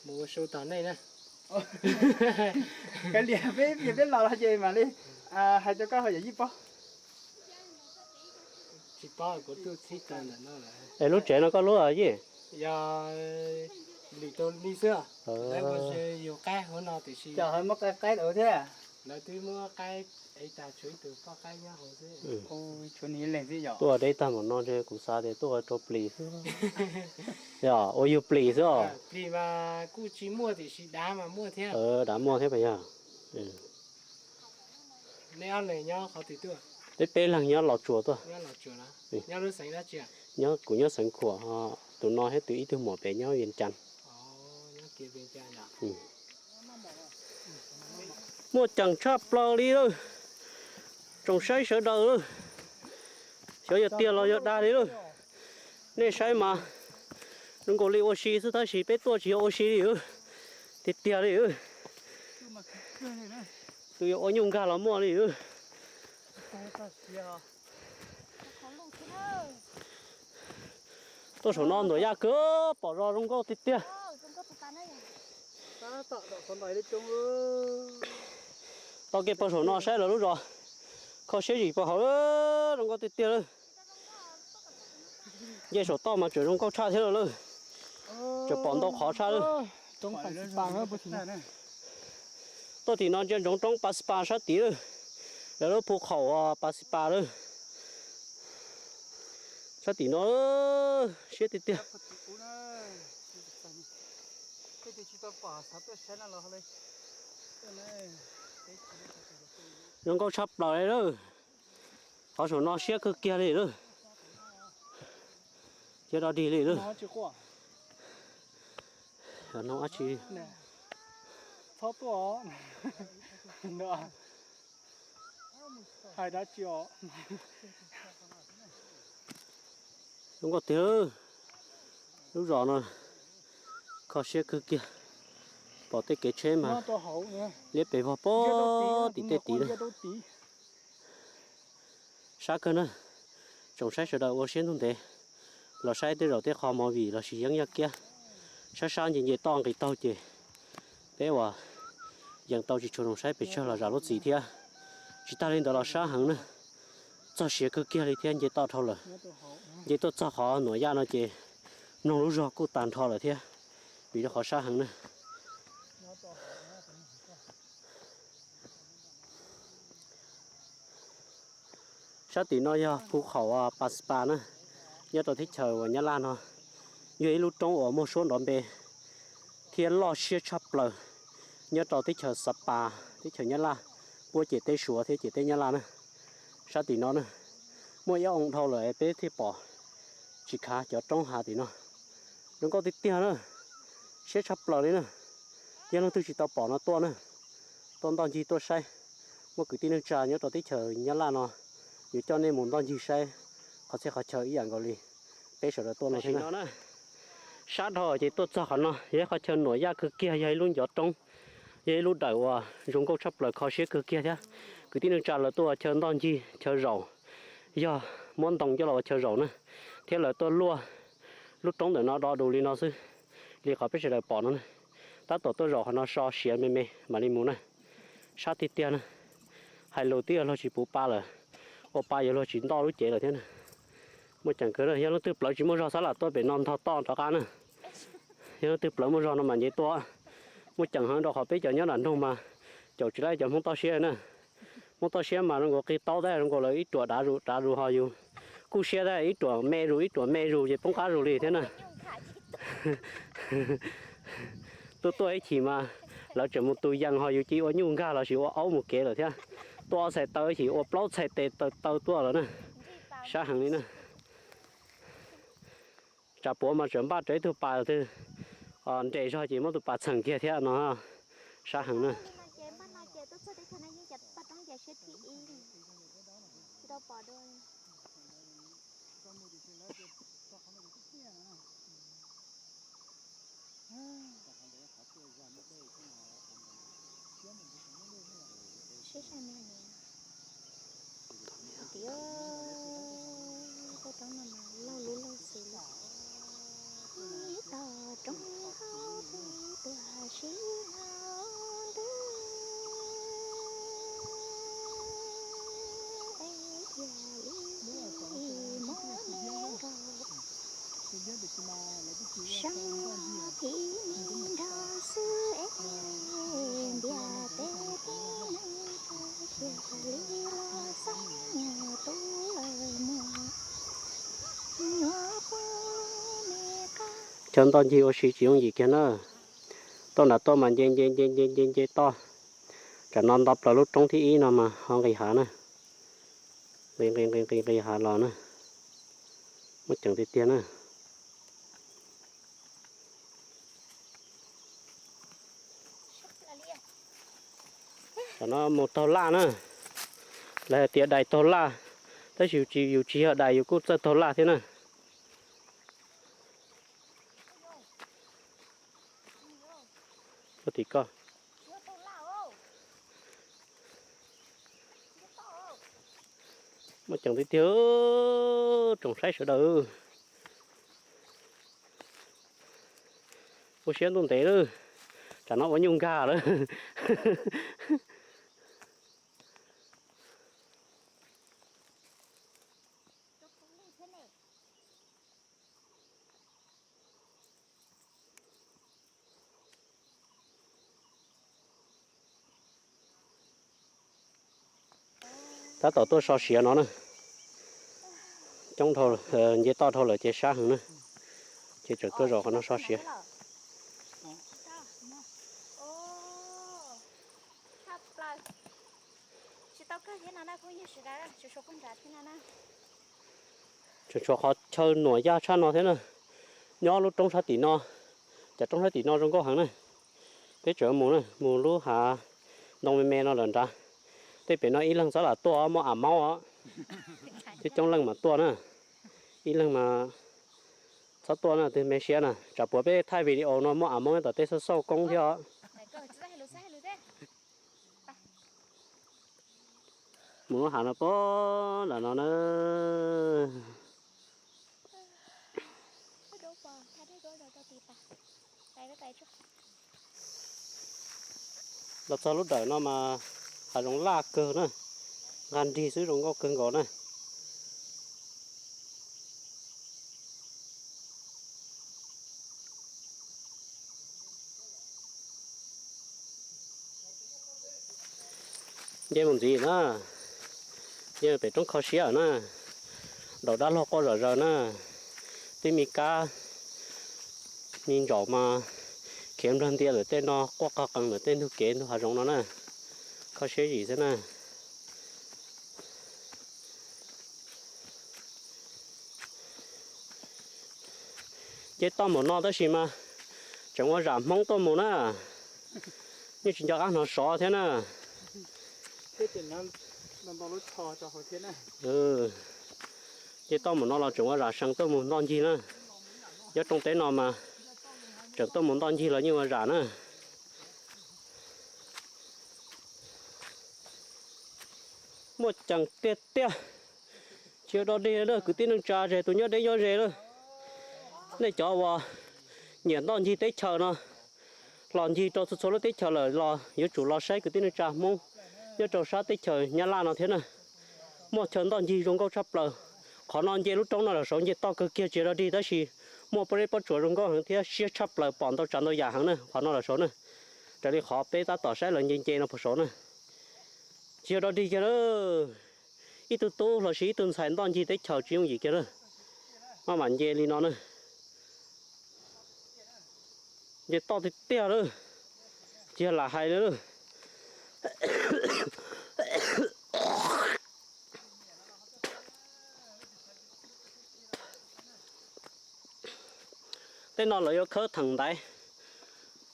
mus ua su tos nej na. Kav liam peb, peb los los ces mam li hais rau koj ho yawm yij paub. Tsis paub kuv tuaj txhib tag ntawm no lawm. Es lub tsev no koj lub yij? Yog lwm tus li xwb. Lawv ua yus qaib hauv no tiam sis muab qaib qaib thiab. Lawv twb muab qaib ev tag, tshuav ib tug poj qaib nyob hauv xwb. Tshuav nws ib leeg xwb yom. Tuaj deb tag npaum no ntshe kuv xav tias tuaj ua rau plis xwb. Yog ua yug plis xwb os. Plis mas kuj tsis muaj tiam sis dav mas muaj thiab. Dav muaj thiab pas yog. Nej ob leeg nyob qhov twg tuaj? Peb peb leeg nyob Los Tsuas tuaj. Nyob lub xeev dab tsi? Nyob, kuv nyob xeev Khuam, tus no thiab tus ib tug muam pem nyob Vias Cas. Muaj ceem tshaj plaws li lawm. Tsoom saib sawv daws lawm, xyov yog tiag los yog dag li lawm. Nej saib mas zoo nkaus li ua si xwb tab sis peb tuaj tsis yog ua si li. Tiag tiag li. Tus yuav ua nyuj nkag los muaj li. Tuaj saum no ntuas yaj kawg, pom zos zoo nkauj tiag tiag. Tau kiag pog saum no saib lawv lub zos, kho siab zim pog hauv, zoo nkauj tiag tiag lawm. Nce saum toj mas tseem zoo nkauj tshaj thiab lawm. Tseem pom ntau qhov tshaj lawm. Tuaj tim no ntsia ntsoov roob Pas Pas sab tid lawm, lawv lub phu khaum Pas Pas lawm. Sab tim no siab tiag tiag. Zoo nkauj tshaj plaws li lawm. Qhov saum no siab kawg kiag li lawm. Cia rov dig li lawm. Txhob tuaj. Hais dab tsi os? Zoo nkauj tiag. Lub zos no kho siab kawg kiag. Pom tej kev tsheb mas liab pes vog pog tim tej tid lawm. Sab kawg na. Tsoom saib sawv daws ua siab ntuj ntev los saib tej zaum tej qho movie lossis yeeb yaj kiab. Sab sab nce nce toj nqis taug ces peb uas yees tau tsis tshua zoo saib pes tsawg los zam lub txim thiab. Tsis tag li ntawd los sab heev na, txog siav kawg kiag li thiab nce toj dhau lawm. Nce tuaj txog qhov Nuam Yaj no ces mloog lub zog kuj tag nrho lawm thiab, vim rau qhov sab heev na. Sab tim no yog phu khaum Pas Pas na, nyob rau teb chaws uas Nyab Laj no. Yog ib lub roob uas muaj suab nrov npe thiab loj siab tshaj plaws nyob rau teb chaws Xa Pas, teb chaws Nyab Laj, puab ciam teb Suav thiab ciam teb Nyab Laj na. Sab tim no na, muaj ib oo dhau lawm peb thiaj pom tsis khav cov roob hav tim no. Zoo nkauj tiag tiag na, siab tshaj plaws li na. Yog leej twg tsis tau pom no tuaj na, tuaj ntoj ncig tuaj saib. Muaj kwv tij neej tsa nyob rau teb chaws Nyab Laj no yuav coj nej mus ntoj ncig saib qhov txhia qhov chaw ib yam nkaus li peb sawv daws tuaj no thiab na. Sab dhau ces tuaj txog qhov no yog ib qhov chaw Nuam Yaj kawg kiag, yog ib lub ncov roob, yog ib lub dawm uas zoo nkauj tshaj plaws kho siab kawg kiag thiab. Kwv tij neej tsa lawv tuaj chaw ntoj ncig chaw zaum, yog muab ntoo coj los ua chaw zaum na, thiab lawv tuaj luaj lub roob ntawm no do dus li no xwb, li qhov peb sawv daws pom no na. Tab tom tuaj zaum qhov no so siav me me mam li mus na. Sab tiag tiag na, hais lus twb yuav luag tsis puv pa lawm, ua pa yuav luag tsis ntoj lub cev lawm thiab na. Muaj ceem kawg na, yog leej twg plawv tsis muaj zog xav lam tuaj pem no ntog toj rov qab na. Yog leej twg plawv muaj zog no mas nce tuaj. Muaj ceem heev rau qhov peb cov nyob nram nroog mas caum tsis laib cov Hmoob toj siab na. Hmoob toj siab mas zoo nkaus qi taub tab zoo nkaus lawv ib ruam dav zus dav zus ho yus kuj siab tab ib ruam me zus ib ruam me zus ces poob qab zus li thiab na. Tuaj tuaj ib chim mas lawv tseem mus tus yees ho yus cia ua nyuj nkag lossis ua aub mus kev lawm thiab. Tuaj ob txhais taw ib chim ua plaub txhais tes taw taw tuaj lawm na. Sab heev li na. Tsam puav mas tseem npaj rau ib tug pas twg nres zog ces muab tus pas txheem kiag thiab no. Sab heev na. Sib sab me niam. Tias koj roob no mas loj lub loj xws li ib tog roob hauv peb tuaj sib hauv ntawd es thiaj li muab me nkaus. Chaw ntoj ncig ua si tsis yooj yim kiag na. Tuaj nram tuaj mas nce nce nce nce nce nce toj. Tsam no nto plaws lub roob thib ib no mas ho nqis hav na. Nqis nqis nqis nqis nqis hav los na. Muaj ceem tiag tiag na. Tam no mus taug laj na. Lawv hais tias dais taug laj, tab sis yus tsis yog dais yus kuj txawj taug laj thiab na. Tim ko, muaj ceem tiag tiag, tsoom saib sawv daws. Ua siab ntuj ntev lawm, tsam no ua nyuj nkag lawm. Tab tom tuaj so siav no na. Coob dhau, nce toj dhau lawm ces sab heev na. Ces tseem tuaj zaum qhov no so siav. Tseem tshuav qhov chaw nuam yaj tshaj no thiab na. Nyob lub roob sab tim no, cov roob sab tim no zoo nkauj heev na. Peb tseem mus na, mus lub hav ntoo me me no lawm nrad. Tej pem no ib leeg txhob lam tuaj, muaj am maub os. Thiab coob leej mas tuaj na. Ib leeg mas txhob tuaj na, twb me siab na, tsam puas peb thaij video no muaj am maub tom tej xauj xauj koob thiab os. Mus lub hav no puag nram no na. Los txog lub dawm no mas hav zoov laj kawg na, nqa nrig xwb zoo nkauj kawg nkaus na. Nce mus ntxiv na, nce pem roob kho siab na, daus dab laug quaj zom zaws na, twb me kab me ntsaum mas khiav nplog ntia ntawm tej no quaj qog qees ntawm tej ntug kev ntug hav zoov no na, kho siab zim xwb na. Nce toj npaum no tab sis mas tseem ua zam Hmoob tuaj mus na, yeej tsis nco qab hnov sov thiab na. Nce toj npaum no los tseem ua zam seev tuaj mus ntoj ncig na. Nyob rooj teb no mas tseem tuaj mus ntoj ncig los yeej ua zam na. Muaj ceem tiag tiag. Tsis do dig lawm, kwv tij neej tsa zes tus nyob deb nyob ze lawm. Nej cov uas nyiam ntoj ncig teb chaws no, los ncig rau txhua txhua lub teb chaws lawm los yuav tsum los saib kwv tij neej tsa Hmoob nyob rau sab teb chaws Nyab Laj no thiab na. Muaj chaw ntoj ncig zoo nkauj tshaj plaws. Qhov no nce lub roob no los saud nce toj kawg kiag tsis do dig tab sis muaj pob zeb pob tsuas zoo nkauj heev thiab siab tshaj plaws pom ntau tsav ntau yam heev na qhov no los saud na. Raws li qhov peb tab tom saib lawv nce nce no puag saud na. Tsis yog do dig kiag lawm. Ib tug tub los sis ib tug ntxhais ntoj ncig teb chaws tsis yooj yim kiag lawm. Maj mam nce li no na. Nce toj tiag tiag lawm. Tsis yog lam hais li lawm. Tej no lawv yuav khawb theem ntaiv.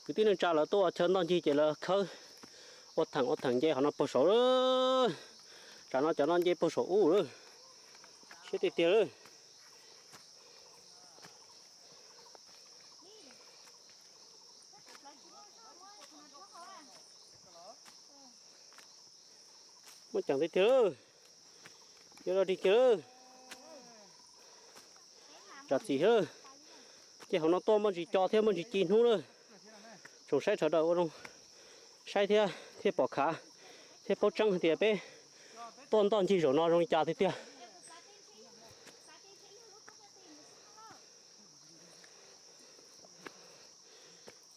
Kwv tij neej tsa lawv tuaj ua chaw ntoj ncig ces lawv khawb ua theem ua theem nce qhov no puag saud. Tsam no cov no nce puag saum ub lawm. Siab tiag tiag lawm. Muaj ceem tiag tiag lawm. Yuav dog dig kiag lawm. Zam txim thiab. Ces hauv no tuaj muaj ntsis co thiab muaj ntsis ci hnub lawm. Tsoom saib sawv daws ua zoo saib thiab thiaj pom khav thiab paub tseeb hais tias peb tuaj ntoj ncig zaum no zoo li cas tiag tiag.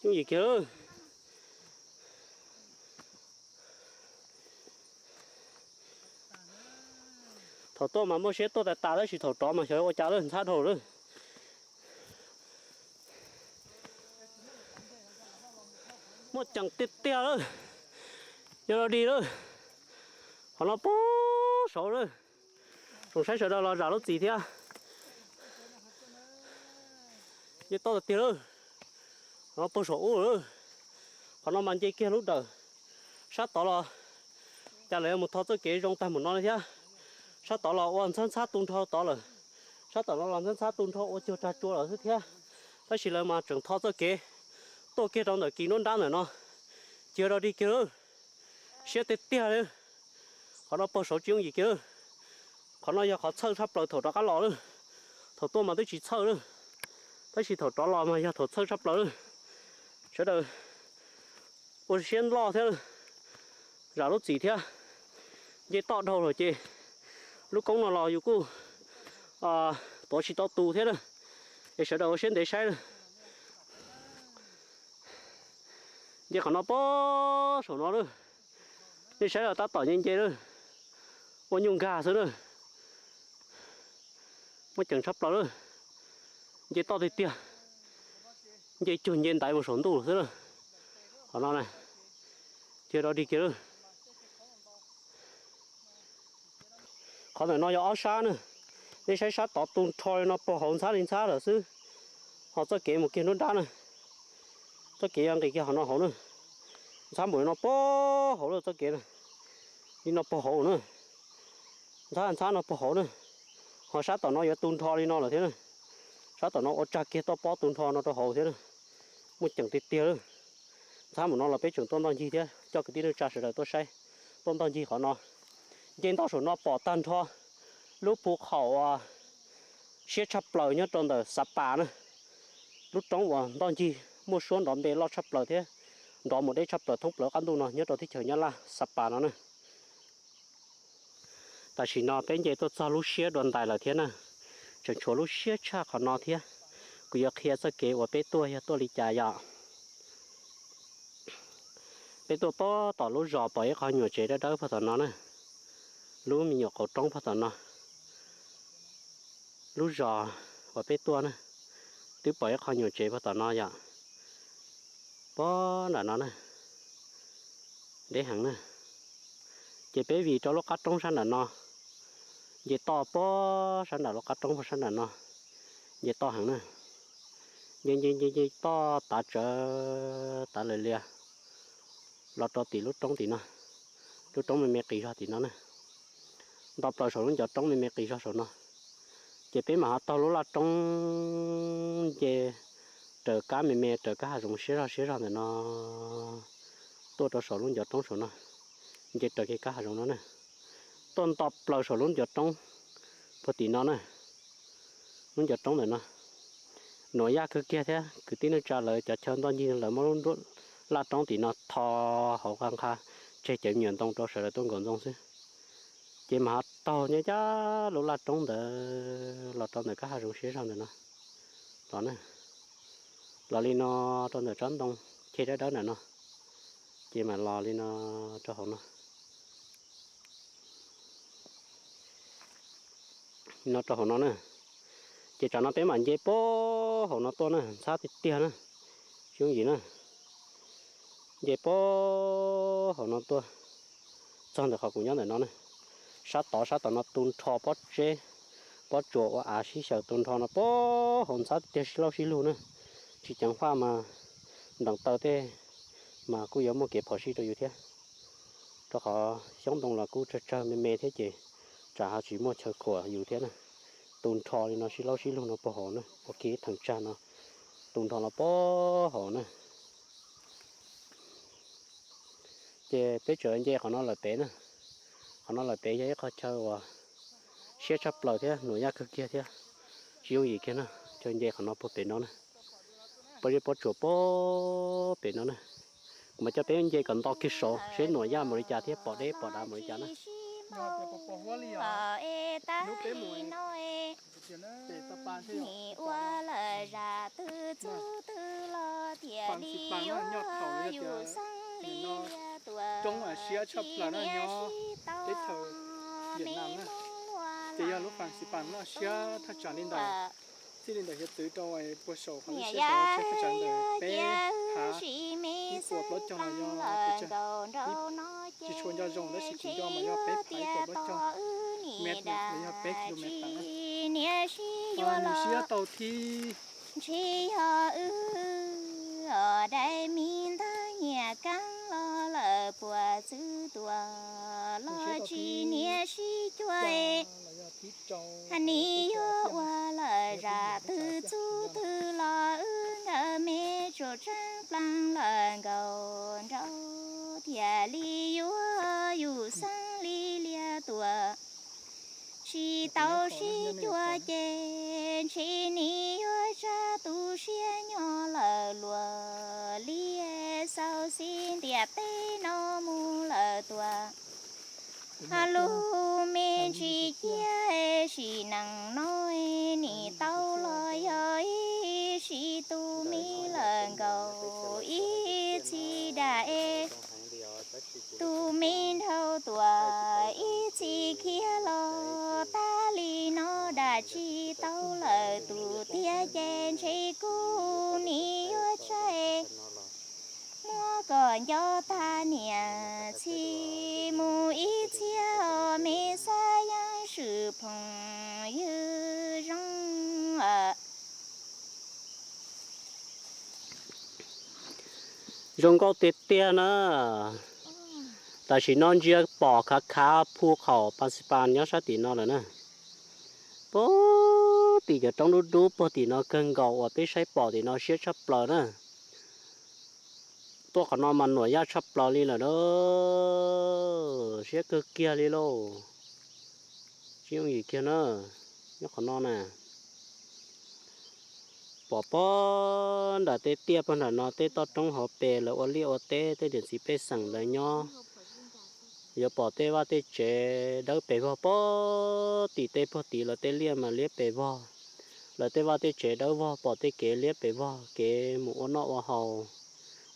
Yooj yim kiag lawm. Thaum tuaj mas muaj siab tuaj tas tas tab sis thaum rov mas xyov ua cas lawm, ntxhab dhau lawm. Muaj ceem tiag tiag lawm. Yog dog dig lawm. Qhov no puag saud lawm. Tsoom saib sawv daws los zam lub txim thiab. Nce toj tiag tiag lawm. Qhov no puag saum ub lawm. Qhov no mas nce kiag lub dawm. Sab tod los cas lawv yuav mus tho txoj kev zoo tag mus no li thiab. Sab tod los ua ntxhab ntxhab tu nrho tod lawm. Sab tom no los ntxhab ntxhab tu nrho ua cuag rag tsua lawm xwb thiab. Tab sis lawv mas tseem tho txoj kev tuaj kiag rau ntawm kis nruab nrab ntawm no. Ces yog dog dig kiag lawm. Siab tiag tiag li. Qhov no puag saud tsis yooj yim kiag lawm. Qhov no yog qhov txhawj tshaj plaws thaum rov qab los lawm. Thaum tuaj mas twb tsis txhawj lawm, tab sis thaum rov los mas yog thaum txhawj tshaj plaws lawm. Sawv daws ua siab loj thiab, zam lub txim thiab. Nce toj dhau lawm ces lub koob no los yus kuj tuav tsis tau tus thiab na. Es sawv daws ua siab ntev saib na. Nce qhov no puag saum no lawm. Nej saib los tab tom nce nce lawm, ua nyuj nkag xwb na. Muaj ceem tshaj plaws lawm. Nce toj tiag tiag. Nce cuag nce ntaiv mus saum ntuj xwb na. Qhov no na, cia dog dig kiag lawm. Qhov ntawm no yog ob sab na. Nej saib sab tod tu nrho li no puag hauv ntxhab li ntxhab lawm xwb. Ho txoj kev mus kiag nruab nrab na, txoj kev yuav nqis kiag qhov no hauv na. Ntxhab npaum li no puag hauv lawm txoj kev na. Li no puag hauv na. Ntxhab ntxhab no puag hauv na. Ho sab tom no yuav tu nrho li no lawm thiab na. Sab tom no ua tsag kiag toj pob tu nrho no rau hauv thiab na. Muaj ceem tiag tiag lawm. Ntxhab mus no los peb tseem tuaj ntoj ncig thiab coj kwv tij neej tsa sawv daws tuaj saib, tuaj ntoj ncig qhov no. Nce ntoj saum no pom tag nrho lub puv qhaum uas siab tshaj plaws nyob rau ntawm Xav Pas na. Lub roob uas ntoj ncig muaj suab nrov npe loj tshaj plaws thiab nrov mus deb tshaj plaws thoob plaws qab ntuj no nyob rau teb chaws Nyab Laj Xav Pas no na. Tam sim no peb nce tuaj txog lub siab dua ntais lawm thiab na. Tseem tshuav lub siab tshaj qhov no thiab. Kuv yuav qhia txoj kev uas peb tuaj yog tuaj li cas yom. Peb tuaj puag tom lub zos pom ib qho nyuam tsev dawb dawb puag tom no na. Lub me nyuam qauv roob puag tom no. Lub zos uas peb tuaj na, twb pom ib qho nyuam tsev puag tom no yom. Puag nram no na, deb heev na. Ces peb vim rau lub qab roob sab nram no, nce toj puag sab nram lub qab roob puag sab nram no, nce toj heev na. Nce nce nce nce toj tav tsawv tav lawm lias los rau tim lub roob tim no. Lub roob me me qis zog tim no na. Nto plaws saum lub ncov roob me me qis zog saum no. Ces peb mam ho taug lub laj roob nce raws kab me me raws kab hav zoov siab zog siab zog ntawm no tuaj rau saum lub ncov roob saum no, nce raws kiag kab hav zoov no na. Tuaj nto plaws saum lub ncov roob puag tim no na. Lub ncov roob ntawm no nuam yaj kawg kiag thiab, kwv tij neej tsa lawv cov chaw ntoj ncig lawv muab lub laj roob tim no tho hauv qab nqha tseg cov me nyuam ntoo rau sawv daws tuaj nkaum ntxoov xwb. Ces mam ho taug nyob cab lub laj roob ntawd los rau ntawm kab hav zoov siab zog ntawm no los na. Los li no rau ntawm tsob ntoo cheb dawb dawb ntawm no, ces mam los li no rau hauv no. No rau hauv no na. Ces tsam no peb mam nce puag hauv no tuaj na, ntxhab tiag tiag na, tsis yooj yim na. Nce puag hauv no tuaj txog ntawm qhov kuv nyob ntawm no na. Sab tod sab tom no tu nrho pob tseb pob tsuas ua av sib xyaw tu nrho no puag hauv ntxhab tiag sib laub sib lug na. Tsis ceev faj mas nplees taw tej mas kuj yuav muaj kev phom sij rau yus thiab, rau qhov xyoob ntoo los kuj tsawg tsawg me me thiab ces tsam ho tsis muaj chaw khuam yus thiab na. Tu nrho li no sib laub sib lug no puag hauv na, ua kiag ib theem tsag no tu nrho no puag hauv na. Ces peb tseem nce qhov no lawm pem na. Qhov no lawm pem yog ib qho chaw uas siab tshaj plaws thiab nuam yaj kawg kiag thiab, tsis yooj yim kiag na. Chaw nce qhov no puag pem no na, pob zeb pob tsuas puag pem no na. Kuv mam coj peb nce kom nto kiag saud seb nuam yaj mus li cas thiab pom deb pom dav mus li cas na. Ua lawm zam twb txub twb los tias Festival no nyob thaum yog tias nim no roob siab tshaj plaws no nyob teb chaws Vietnam na. Ces yog lub festival no siab thaj tsam li ntawd, txij li ntawm hiav txwv rau puag saum qhov siab thaj tsam ntawm peb phav ib puas plaub caug los yog pes tsawg, tsis tshua nco zoo tab sis kuv nco mas yog peb phav ib puas plaub caug mev los yog peb kilomev tas na. Nws siab tau thib. Ntshe yog wb os, dai me ntag nyiam keeb los lawm puas txwv tuaj los tsis niam sib cuag. Nis yuav ua lawm zam twg txuj twg los wb nkawd me tsuas tseeb plees lawm nkaus nraud thiaj li yuav yus xeeb li liaj tuaj. Tsis tau sib cuag ces ntshe nis yuav tsa tu siab nyob lawm luag liaj xauj xib ntiam peb no mus lawm tuaj. Lub me ntsis ciab sim neej no nim tau los yog ib sij tu me lawm nkaus ib txhis dam es tu me nrhau tuaj ib txhis khiav los tag li no dam tsis tau lawm tus tiag ces ntshe kuv nim yuav tsa muab kom nco tag niam txiv mus ib txhia os me xab yeeb swm phooj ywg zoo. Zoo nkauj tiag tiag na. Tam sim no ntsia pom khav khav phu khaum Pas Pas nyob sab tim no lawm na. Puag tim cov roob dub dub puag tim no kawg nkaus uas peb saib pom tim no siab tshaj plaws na. Tuaj qhov no mas nuam yaj tshaj plaws li lawm na. Siab kawg kiag li lauj. Tsis yooj yim kiag na. Nyob qhov no na, pom puag nram tej tiaj puag nram no tej toj roob hauv pes lawv ua liaj ua teb, tej niam txiv pej xeem lawv nyob. Yuav pom tej vaj tej tsev dawb pes vog puag tim tej puag tid, lawv tej liaj mas liab pes vog. Lawv tej vaj tej tsev dawb vog, pom tej kev liab pes vog, kev mus ua noj ua haus,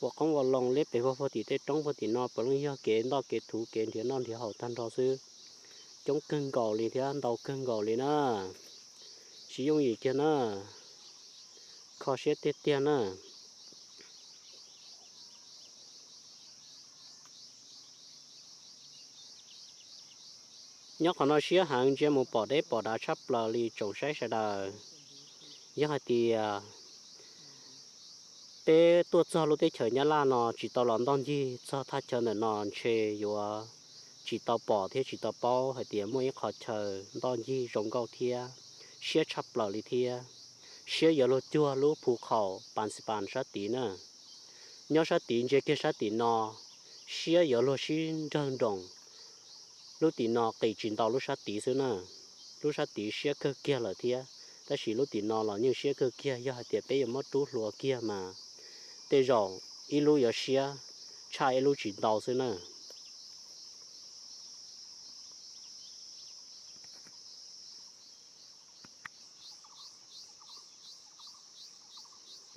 ua qoob ua loo liab pes vog puag tim tej roob puag tim no puav leej yog kev ntoj kev thuv, kev nrhiav noj nrhiav haus tag nrho xwb. Coob kawg nkaus li thiab ntau kawg nkaus li na. Tsis yooj yim kiag na. Kho siab tiag tiag na. Nyob qhov no siab heev, ntsia mus pom deb pom dav tshaj plaws li tsoom saib sawv daws. Yog hais tias peb tuaj txog lub teb chaws Nyab Laj no tsis tau los ntoj ncig txog thaj chaw ntawm no ntshe yuav tsis tau pom thiab tsis tau paub hais tias muaj ib qho chaw ntoj ncig zoo nkauj thiab siab tshaj plaws li thiab. Siab yuav luag cuag lub phu khaum Pas Pas sab tid na. Nyob sab tid ntsia kiag sab tim no, siab yuav luag sib nrawg nroos. Lub tim no qis tsis ntau lub sab tid xwb na. Lub sab tid siab kawg kiag lawm thiab, tab sis lub tim no los yeej siab kawg kiag, yog hais tias peb yuav muab rub hlua kiag mas tej zaum ib lub yuav siab tshaj ib lub tsis ntau xwb na.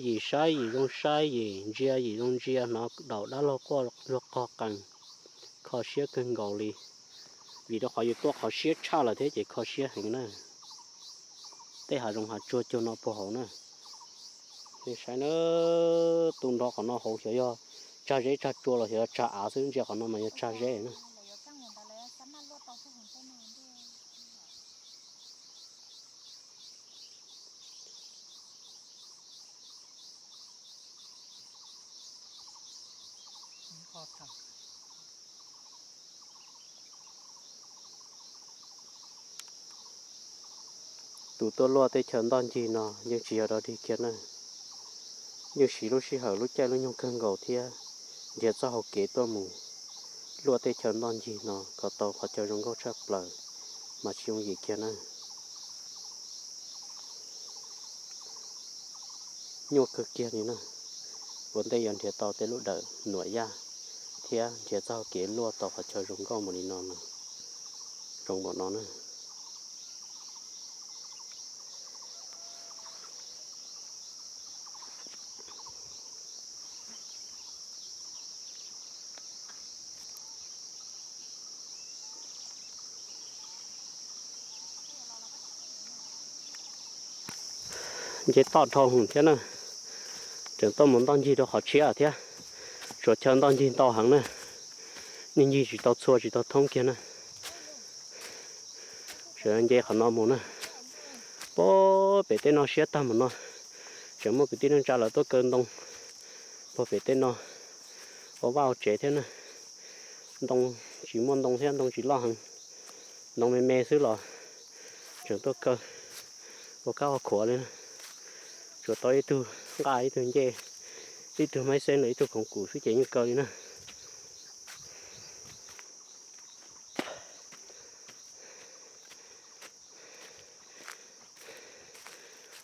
Yim saib yim zoo saib, yim ntsia yim zoo ntsia, hnov daum dab laug quaj luag qog qees, kho siab kawg nkaus li. Vim rau qhov yus tuaj qhov siab tshaj lawm thiab ces kho siab heev na. Tej hav zoov hav tsuag cuag no puag hauv na. Nej saib na, tu nrho qhov no hauv xyov yog tsag zeb tsag tsua los xyov yog tsag av xwb, ntsia qhov no mas yog tsag zeb na. Tus tuaj luaj teb chaws ntoj ncig no yeej tsis yog dog dig kiag na. Yeej siv lub sij hawm lub caij lub nyoog kawg nkaus thiab nrhiav txoj hau kev tuaj mus luaj teb chaws ntoj ncig no kom tau qhov chaw zoo nkauj tshaj plaws mas tsis yooj yim kiag na. Nyuaj kawg kiag li na. Ua ntej yuav nrhiav tau tej lub dawm nuam yaj thiab nrhiav txoj hau kev luaj tau qhov chaw zoo nkauj mus li no, zoo npaum no na. Nce toj dhau hwv thiab na, tseem tuaj mus ntoj ncig rau qhov tshiab thiab. Suav chaw ntoj ncig ntau heev na, nej ncig tsis tau txhua tsis tau thoob kiag na. Sawv nce qhov no mus na. Puag pem tej no siab tag mus no, tseem muaj kwv tij neej tsa lawv tuaj kaw ntoo puag pem tej no ua vaj ua tsev thiab na. Ntoo tsis muaj ntoo thiab, ntoo tsis loj heev, ntoo me me xwb los tseem tuaj kaw ua kab ua khuav li na. Tsuas tau ib tug nqaj, ib tug ncej, ib tug maib xeeb los ib tug khoom kum xwb ces yeej kaw li na.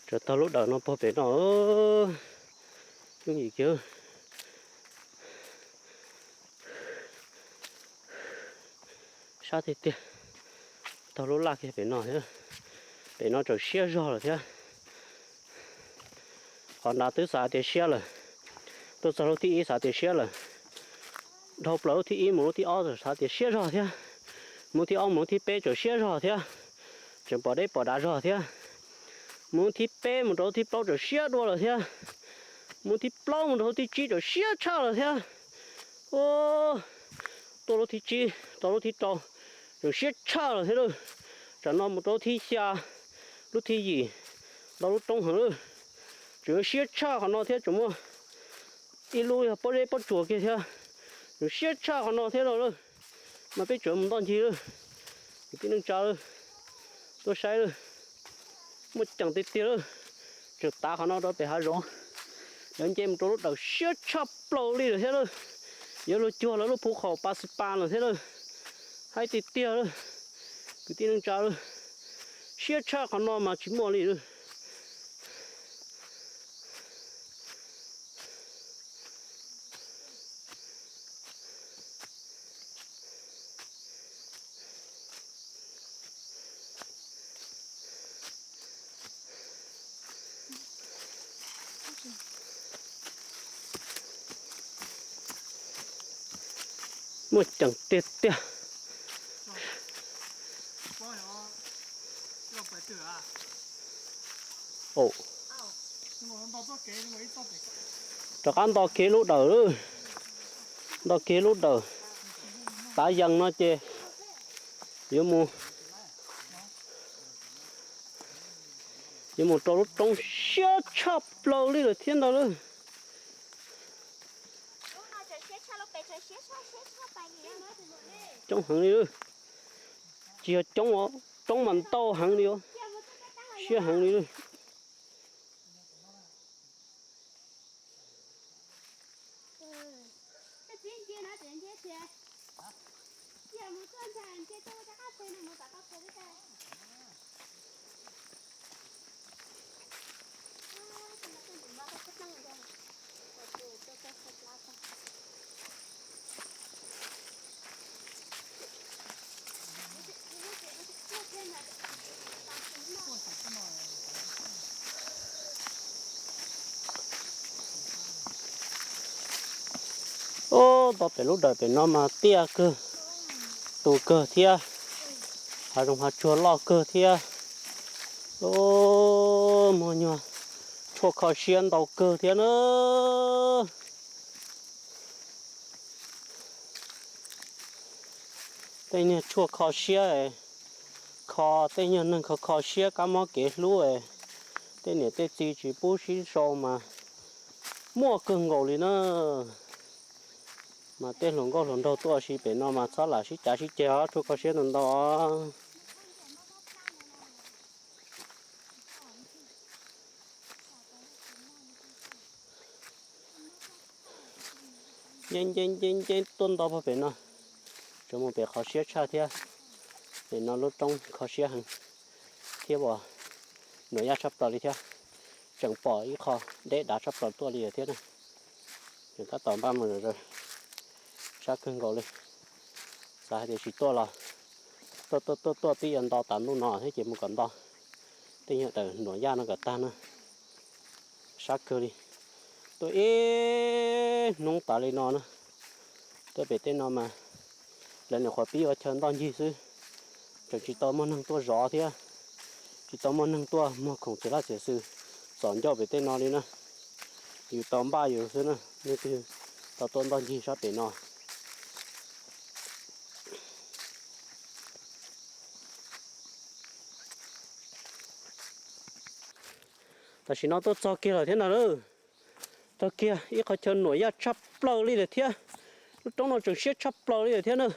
Tsuas tau lub dawm no puag pem no, yooj yim kiag. Sab tiag tiag, tau lub laj kiag pem no thiab. Pem no tseem siab zog lawm thiab. Qhov nrad twb xav tias siab lawm, tuaj txog lub thib ib xav tias siab lawm. Dhau plaws lub thib ib mus lub thib ob xav tias siab zog thiab. Mus thib ob mus lub thib peb tseem siab zog thiab, tseem pom deb pom dav zog thiab. Mus thib peb mus rau lub thib plaub tseem siab dua lawm thiab. Mus thib plaub mus rau lub thib tsib tseem siab tshaj lawm thiab. Tuaj lub thib tsib rau lub thib rau tseem siab tshaj lawm thiab lawm. Tsam no mus rau lub thib xya, lub thib yim, ntau lub roob heev lawm. Tseem siab tshaj qhov no thiab, tseem muaj ib lub yog pob zeb pob tsuas kiag thiab. Tseem siab tshaj qhov no thiab lawm. Mas peb tseem mus ntoj ncig lawm, kwv tij neej tsa lawm, tuaj saib lawm. Muaj ceem tiag tiag lawm. Tseem tav qhov no rau pem hav zoov, yuav nce mus rau lub dawm siab tshaj plaws li lawm thiab lawm. Yuav luag cuag lawv lub phuv qaum Pas Xis Pas lawm thiab lawm. Haib tiag tiag lawm, kwv tij neej tsa lawm. Siab tshaj qhov no mas tsis muaj li lawm. Muaj ceem tiag tiag. Rov qab nto kiag lub dawm, nto kiag lub dawm. Tav yees no ces yuav mus, yuav mus rau lub roob siab tshaj plaws li lawm thiab ntag lawm. Coob heev li, tsis yog coob, roob mas ntau heev li, siab heev li. Ub, nto pem lub dawm pem no mas tiaj kawg, tu kawg thiab, hav zoov hav tsuag loj kawg thiab. Ub, muaj nyuag tshuaj kho siab ntau kawg thiab na. Tej nyuag tshuaj kho siab, kho tej nyuag neeg kho kho siab kab mob kev hlub, tej niam tej txiv tsis pub sib sau mas muaj kawg nkaus li na. Mas tej hluas nkauj hluas nraug tuaj si pem no mas txhob lam sib cav sib ceg os, tshuaj kho siab ntau ntau. Nce nce nce nce tuaj nto puag pem no, tseem mus pem qhov siab tshaj thiab. Pem no lub roob kho siab heev thiab uas nuam yaj tshaj plaws li thiab. Tseem pom ib qho deb dav tshaj plaws tuaj li thiab na. Tseem tab tom npaj mus zom zaws, sab kawg nkaus li. Xav hais tias tsis tuaj los tuaj tuaj tuaj tuaj tib yuav nto tas ntuj no thiab ces mus kom nto tej nyuag daws nuam yaj no kom tag na. Sab kawg li, tuaj ib hnub tas li no na. Tuaj pem tej no mas lawv nyuam qhuav pib ua chaw ntoj ncig xwb, tseem tsis tau muaj neeg tuaj zov thiab, tsis tau muaj neeg tuaj muag khoom txiav laj txiav xwm, tom ncauj pem tej no li na. Yus tau npaj yus xwb na, leej twg tau tuaj ntoj ncig sab pem no. Tam sim no tuaj txog kiag lawm thiab no lauj. Txog kiag ib qhov chaw nuam yaj tshaj plaws li lawm thiab. Lub roob no tseem siab tshaj plaws li lawm thiab na.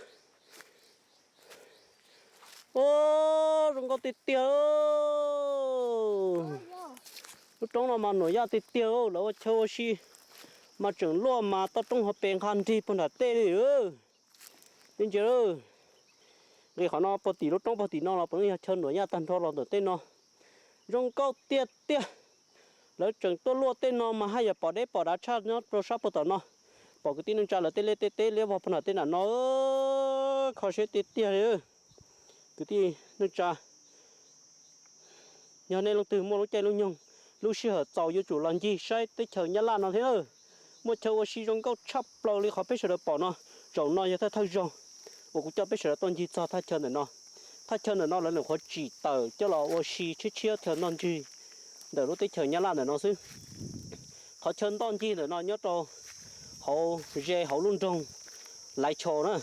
Ua, zoo nkauj tiag tiag. Lub roob no mas nuam yaj tiag tiag, lawv ua chaw ua si mas tseem luaj mas toj roob hauv pes nqa nrig puag nram tej li. Ib ntsia, nqis qhov no puag tim lub roob puag tim no los puav leej yog chaw nuam yaj tag nrho los ntawm tej no. Zoo nkauj tiag tiag. Lawv tseem tuaj luaj tej no mas haj yam pom deb pom dav tshaj nyob rau sab puag tom no. Pom kwv tij neej tsa lawv tej liaj tej teb liab vog puag nram tej nram no, kho siab tiag tiag li. Kwv tij neej tsa, yog nej leej twg muaj lub caij lub nyoog, lub sij hawm txaus yuav tsum los ncig saib teb chaws Nyab Laj no thiab na. Muaj chaw ua si zoo nkauj tshaj plaws li qhov peb sawv daws pom no. Zaum no yog thawj thawj zaug uas kuv coj peb sawv daws tuaj ncig txog thaj chaw ntawm no. Thaj chaw ntawm no lawv nyuam qhuav tsim tawm coj los ua si tshiab tshiab chaw ntoj ncig ntawm lub teb chaws Nyab Laj ntawm no xwb. Qhov chaw ntoj ncig ntawm no nyob rau hauv ze hauv lub nroog Laiv Chaus na,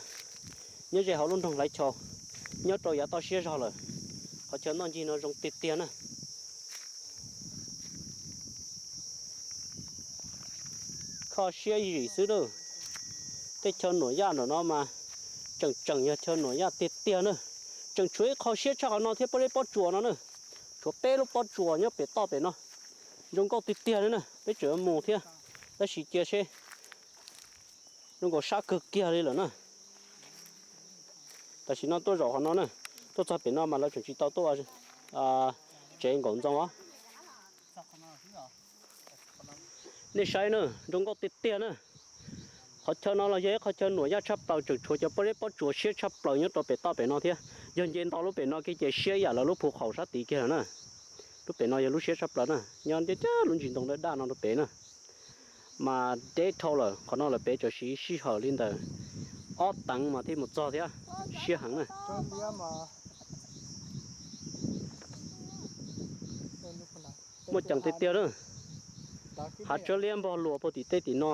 nyob ze hauv lub nroog Laiv Chaus, nyob rau yav toj siab zog lawm. Qhov chaw ntoj ncig no zoo tiag tiag na. Kho siab zim xwb lauj. Tej chaw nuam yaj ntawm no mas tseem tseem yog chaw nuam yaj tiag tiag na. Tseem tshuav ib qho siab tshaj qhov no thiab, pob zeb pob tsuas no na. Tshuav peb lub pob tsuas nyob pem toj pem no. Zoo nkauj tiag tiag li na, peb tseem mus thiab, tab sis cia seb zoo nkaus sab kawg kiag li lawm na. Tam sim no tuaj zaum qhov no na, tuaj txog pem no mas lawv tseem tsis tau tuaj tsev nkaum ntxoo os. Nej saib na, zoo nkauj tiag tiag na. Qhov chaw no los yog ib qhov chaw nuam yaj tshaj plaws, tseem tshuav cov pob zeb pob tsuas siab tshaj plaws nyob rau pem toj pem no thiab. Yog nce nto lub pem no kiag ces siab yam lawv lub phu qhaum sab tid kiag lawm na. Lub pem no yog lub siab tshaj plaws na, nyob ntiab tiab lub ntsis ntoo dawb daj no rau pem na. Mas deb dhau lawm, qhov no lawm pem tsam siv sij hawm li ntawm ob teev mas thiaj mus txog thiab, siab heev na. Muaj ceem tiag tiag na. Hav tsawb liab npog luas puag tim tej tim no.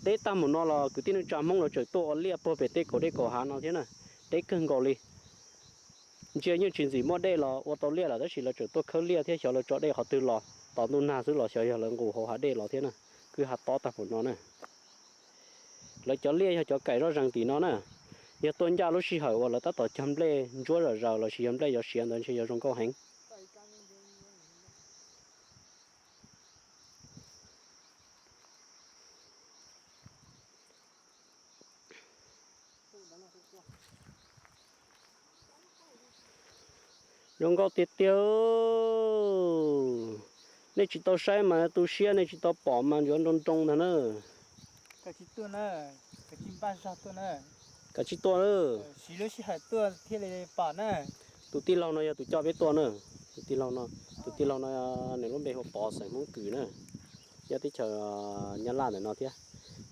Deb tag mus no los kwv tij neej tsa Hmoob lawv tseem tuaj ua liaj puag pem tej kaum dej kaum hav no thiab na. Deb kawg nkaus li. Ntsia yeej tsis ntxim muaj dej los ua tau liaj lawm, tab sis lawv tseem tuaj khawb liaj thiab xyov lawv tso dej qhov twg los, tos ntuj nag xwb los xyov yog lawv nqus hauv hav dej los thiab na. Kwj ha tob tag mus no na. Lawv cov liaj yog cov kaim zoj zees tim no na. Yog tuaj ncaj lub sij hawm uas lawv tab tom cog nplej ntsuab zom zaws lossis yog nplej yuav siav ntawd ntshe yuav zoo nkauj heev. Zoo nkauj tiag tiag. Nej tsis tau saib mas tu siab, nej tsis tau pom mas ntsuav nroo nroo ntag na. Kav tsij tuaj na. Tus tij laug no yog tus coj peb tuaj na. Tus tij laug no, tus tij laug no nws lub npe hu Pov xeem Hmoob Kws na, nyob teb chaws Nyab Laj ntawm no thiab,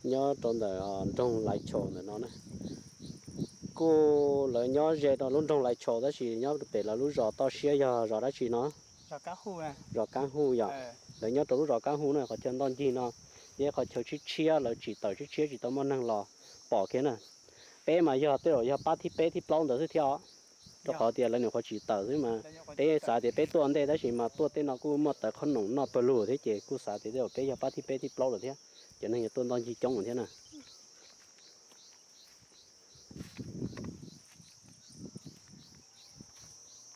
nyob rau ntawm nroog Lais Tshau ntawm no na. Kuj lawv nyob ze rau lub nroog Lais Tshau tab sis nyob pem lawv lub zos toj siab yog zos dab tsi no? Zos Kaab Hu yom. Lawv nyob rau lub zos Kaab Hu na, qhov chaw ntoj ncig no yog qhov chaw tshiab tshiab, lawv tsim tawm tshiab tshiab tsis tau muaj neeg los pom kiag na. Peb mas yog tej zaum yog pab thib peb thib plaub ntawd xwb thiab os. Rau qhov tias lawv nyuam qhuav tsim tawm xwb mas peb xav tias peb tuaj ntej tab sis mas tuaj tej no kuj muaj tawv qhob noom noj pawg lug thiab ces kuj xav tias tej zaum peb yog pab thib peb thib plaub lawm thiab, cov neeg yuav tuaj ntoj ncig coob lawm thiab na.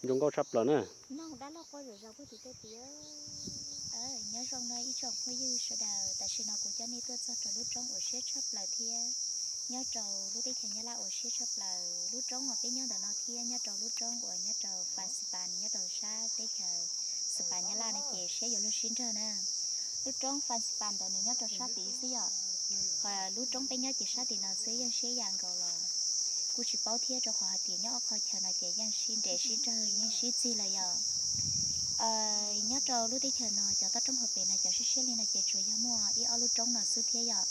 Zoo nkauj tshaj plaws na. Nyob zoo no ib tsoom phooj ywg sawv daws, tam sim no kuv coj nej tuaj txog rau lub roob uas siab tshaj plaws thiab. Nyob rau lub teb chaws Nyab Laj uas siab tshaj plaws, lub roob uas peb nyob ntawm no thiab nyob rau lub roob uas nyob rau Fas Xis Pas nyob rau sab teb chaws Xis Pas Nyab Laj no ces siab yuav luag sib nrag na. Lub roob Fas Xis Pas ntawd nws nyob rau sab tid xwb yom. Ho lub roob peb nyob ces sab tim no xwb yeej siab yam nkaus los kuj tsis paub thiab rau qhov hais tias nyob ob qhov chaw no ces yeej sib nres sib nrag yeej sib txig lawm yom. Nyob rau lub teb chaws no cov toj roob hauv pes no cov siab siab li no ces tsuas yog muaj ib ob lub roob no xwb thiab yom.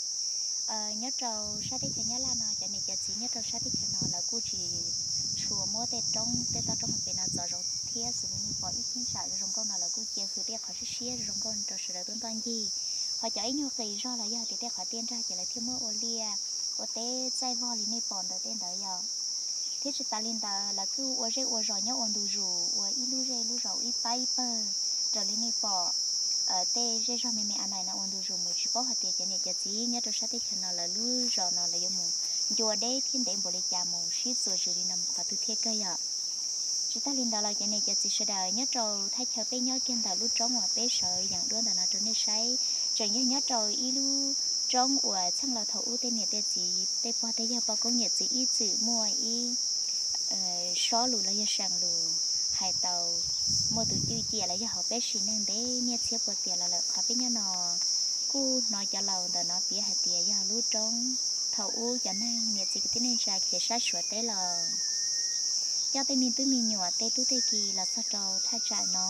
Nyob rau sab teb chaws Nyab Laj no cov niam cov txiv nyob rau sab teb chaws no lawv kuj tsis tshua txhua muab tej roob, tej toj roob hauv pes no txov zoo thiab xws li nej pom ib cheeb tsam zoo nkauj no lawv kuj cia hws tej qhov siab siab zoo nkauj rau sawv daws tuaj ntoj ncig. Ho cov ib nyuag qis zog los yog tias tej qhov tiaj nrag ces lawv thiaj muab ua liaj ua teb txaij vog li nej pom ntawm tej ntawd yom. Thiab tsis tas li ntawd lawv kuj ua zej ua zos nyob ua ntu zus ua ib lub zej lub zos ib pab ib pawg raws li nej pom tej zej zog me me a nais no ua ntu zus mus, tsis paub hais tias cov niam cov txiv nyob rau sab teb chaws no lawv lub zos no lawv yuav mus ncua deb thiab ntev npaum li cas mus sib txuas zws li no mus qhov twg thiab kawg yom. Tsis tas li ntawd los cov niam cov txiv sawv daws, nyob rau thaj chaw peb nyob kiag ntawm lub roob uas peb sawv yeem duab ntawm no rau nej saib, tseem yog nyob rau ib lub roob uas txheej laus thaum ub tej niam tej txiv tej pog tej yawg poj koob yawm txiv ib txwm muaj ib sob lus los yog seem lus hais tau, muaj tus cwj cia los yog hauv peb sim neej ntev niaj txhiab puag tiam los lawm. Qhov peb nyob no kuj hnov cov laus ntawm no piav hais tias yog lub roob thaum ub cov neeg niam txiv kwv tij neej tsa khiav sab Suav teb los coj tej me tub me nyuam tej tub tej ki los txog rau thaj tsam no,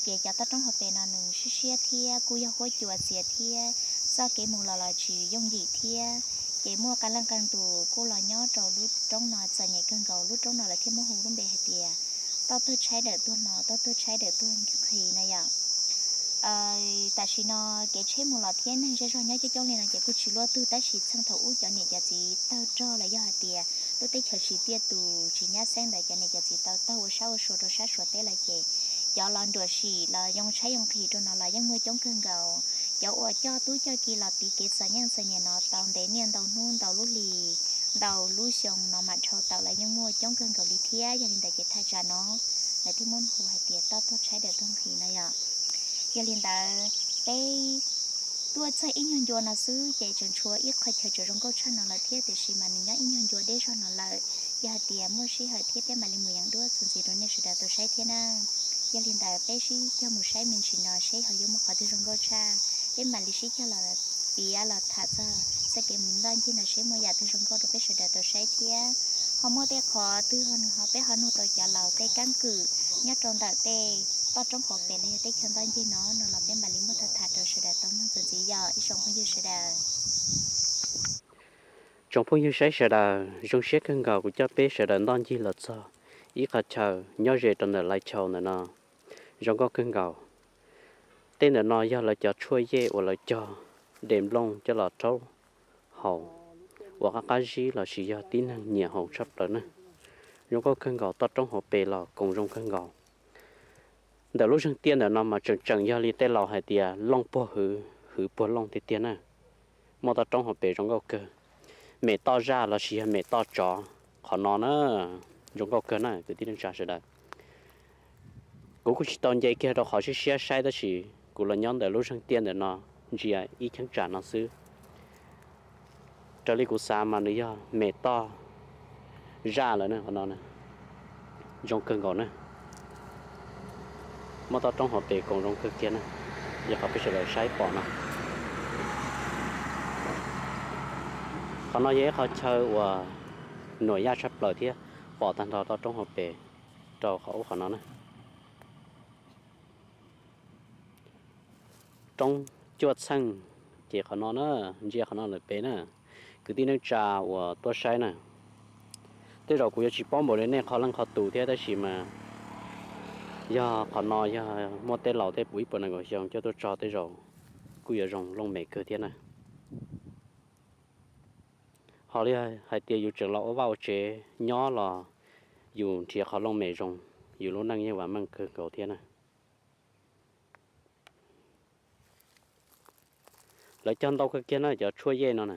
ces cov toj roob hauv pes no nws siab siab thiab kuj yog huab cua txias thiab txoj kev mus los los tsis yooj yim thiab. Ces muaj qee leej qee tus kuj los nyob rau lub roob no txom nyem kawg nkaus, lub roob no lawv thiaj muab hu lub npe hais tias toj tuag tshaib dawm tuag hno, toj tuag tshaib dawm tuag nqhis no yom. Tam sim no kev tsheb mus los thiab neeg zej zog nyob coob coob li no ces kuj tsis luaj tug, tab sis txheej thaum ub cov niam cov txiv tawg rog los yog hais tias lub teb chaws tsis tiaj tus tsis nyab xeeb ntawd cov niam cov txiv tau tawg ua sab ua sua rau sab Suav teb lawm ces cov los nruam sim los yoo tshaib yoo nqhis rau no los yeej muaj coob kawg nkaus. Cov uas coj tub coj ki los tiv kev txom nyem txom nyem no tau ntev niaj ntau hnub ntau lub hlis ntau lub xyoo no mam dhau tawm los yeej muaj coob kawg nkaus li thiab. Yog li ntawd ces thaj tsam no lawv thiaj muab hu hais tias toj tuag tshaib dawm tuag nqhis no yom. Yog li ntawd peb tuaj txog ib nyuag ncua no xwb ces tseem tshuav ib qho chaw tseem zoo nkauj tshaj no lawm thiab, tiam sis mas nws nyob ib nyuag ncua deb zog no lawm. Yog hais tias muaj sij hawm thiab peb mam li mus yeem duab txuas ntxiv rau nej sawv daws tau saib thiab na. Yog li ntawd peb sib cog mus saib me ntsis no seb ho yuav muaj qhov twg zoo nkauj tshaj, peb mam li sib cog los piav los tham txog txoj kev mus ntoj ncig no seb muaj yam twg zoo nkauj rau peb sawv daws tau saib thiab. Ho muaj tej qhov twg ho nws ho peb ho nug tau cov laus tej keeb kwm nyob rau ntawm tej toj roob hauv pes los yog teb chaws ntoj ncig no no los peb mam li muab tham tham rau sawv daws tau mloog txuas ntxiv yom ib tsoom phooj ywg sawv daws. Tsoom phooj ywg saib sawv daws, zoo siab kawg nkaus kuv coj peb sawv daws ntoj ncig los txog ib qho chaw nyob ze rau ntawm Laiv Chau ntawm no, zoo nkauj kawg nkaus. Tej ntawm no yog lawv cov tshuaj yej uas lawv cog de nplooj coj los rhaub haus, uas qab qab zib lossis yog tib neeg nyiam haus tshaj plaws na. Zoo nkauj kawg nkaus, toj roob hauv pes los koom zoo kawg nkaus. Ntawm lub zeeg tiaj ntawm no mas tseem tseem yog li tej laus hais tias looj puag hwv, hwv puag looj tiag tiag na. Muaj toj roob hauv pes zoo nkauj kawg. Mem toj zaj lossis yog mem toj tsov, qhov no na zoo nkauj kawg na kwv tij neej tsa sawv daws. Kuv kuj tsis tau nce kiag rau qhov siab siab saib tab sis kuv los nyob ntawm lub zeeg tiaj ntawm no ntsia ib cheeb tsam no xwb. Raws li kuv xav mas nws yog mem toj zaj lawm na, qhov no zoo kawg nkaus na. Muaj toj roob hauv pes koom zoo kawg kiag na, yog qhov peb sawv daws saib pom no. Qhov no yog ib qho chaw uas nuam yaj tshaj plaws thiab pom tag nrho toj roob hauv pes rau qhov ub qhov no na. Roob cuaj txheej, ces qhov no na, ntsia qhov no lawm pem na, kwv tij neej tsa uas tuaj saib na. Tej zaum kuv yuav tsis paub npaum li nej qhov leej qhov tus thiab tab sis mas yog qhov no yog muaj tej laus tej puv ib puas nees nkaum xyoo coj tuaj tso tej zaum kuj yuav zoo looj mem kawg thiab na. Ho li hais tias yus tseem los ua vaj ua tsev nyob los yus nrhiav qhov looj mem zoo, yus lub neej yeej vam meej kawg nkaus thiab na. Lawv cog ntau kawg kiag na cov tshuaj yej no na.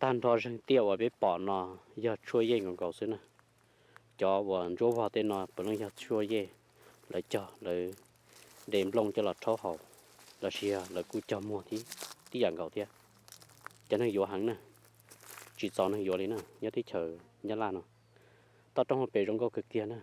Tag nrho zeeg tiaj uas peb pom no yog tshuaj yej nkaus nkaus xwb na. Cov uas ntsuab vog tej no puav leej yog tshuaj yej, lawv cog lawv de nplooj coj los rhaub haus, lossis yog lawv kuj cog muag tib yam nkaus thiab. Cov neeg yuav heev na, tsis txaus neeg yuav li na nyob teb chaws Nyab Laj no. Toj roob hauv pes zoo nkauj kawg kiag na.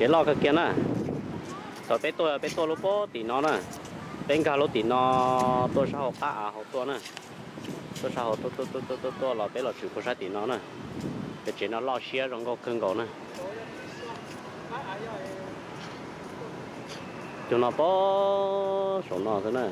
Kev loj kawg kiag na. Thaum peb tuaj, peb tuaj lub pob tim no na. Peb nkag lub tim no tuaj sab hauv qab av hauv tuaj na. Tuaj sab hauv tuaj tuaj tuaj tuaj tuaj los peb los tshwm puag sab tim no na. Peb tsev no loj siab zoo nkauj kawg nkaus na. Cov no pob saum no xwb na.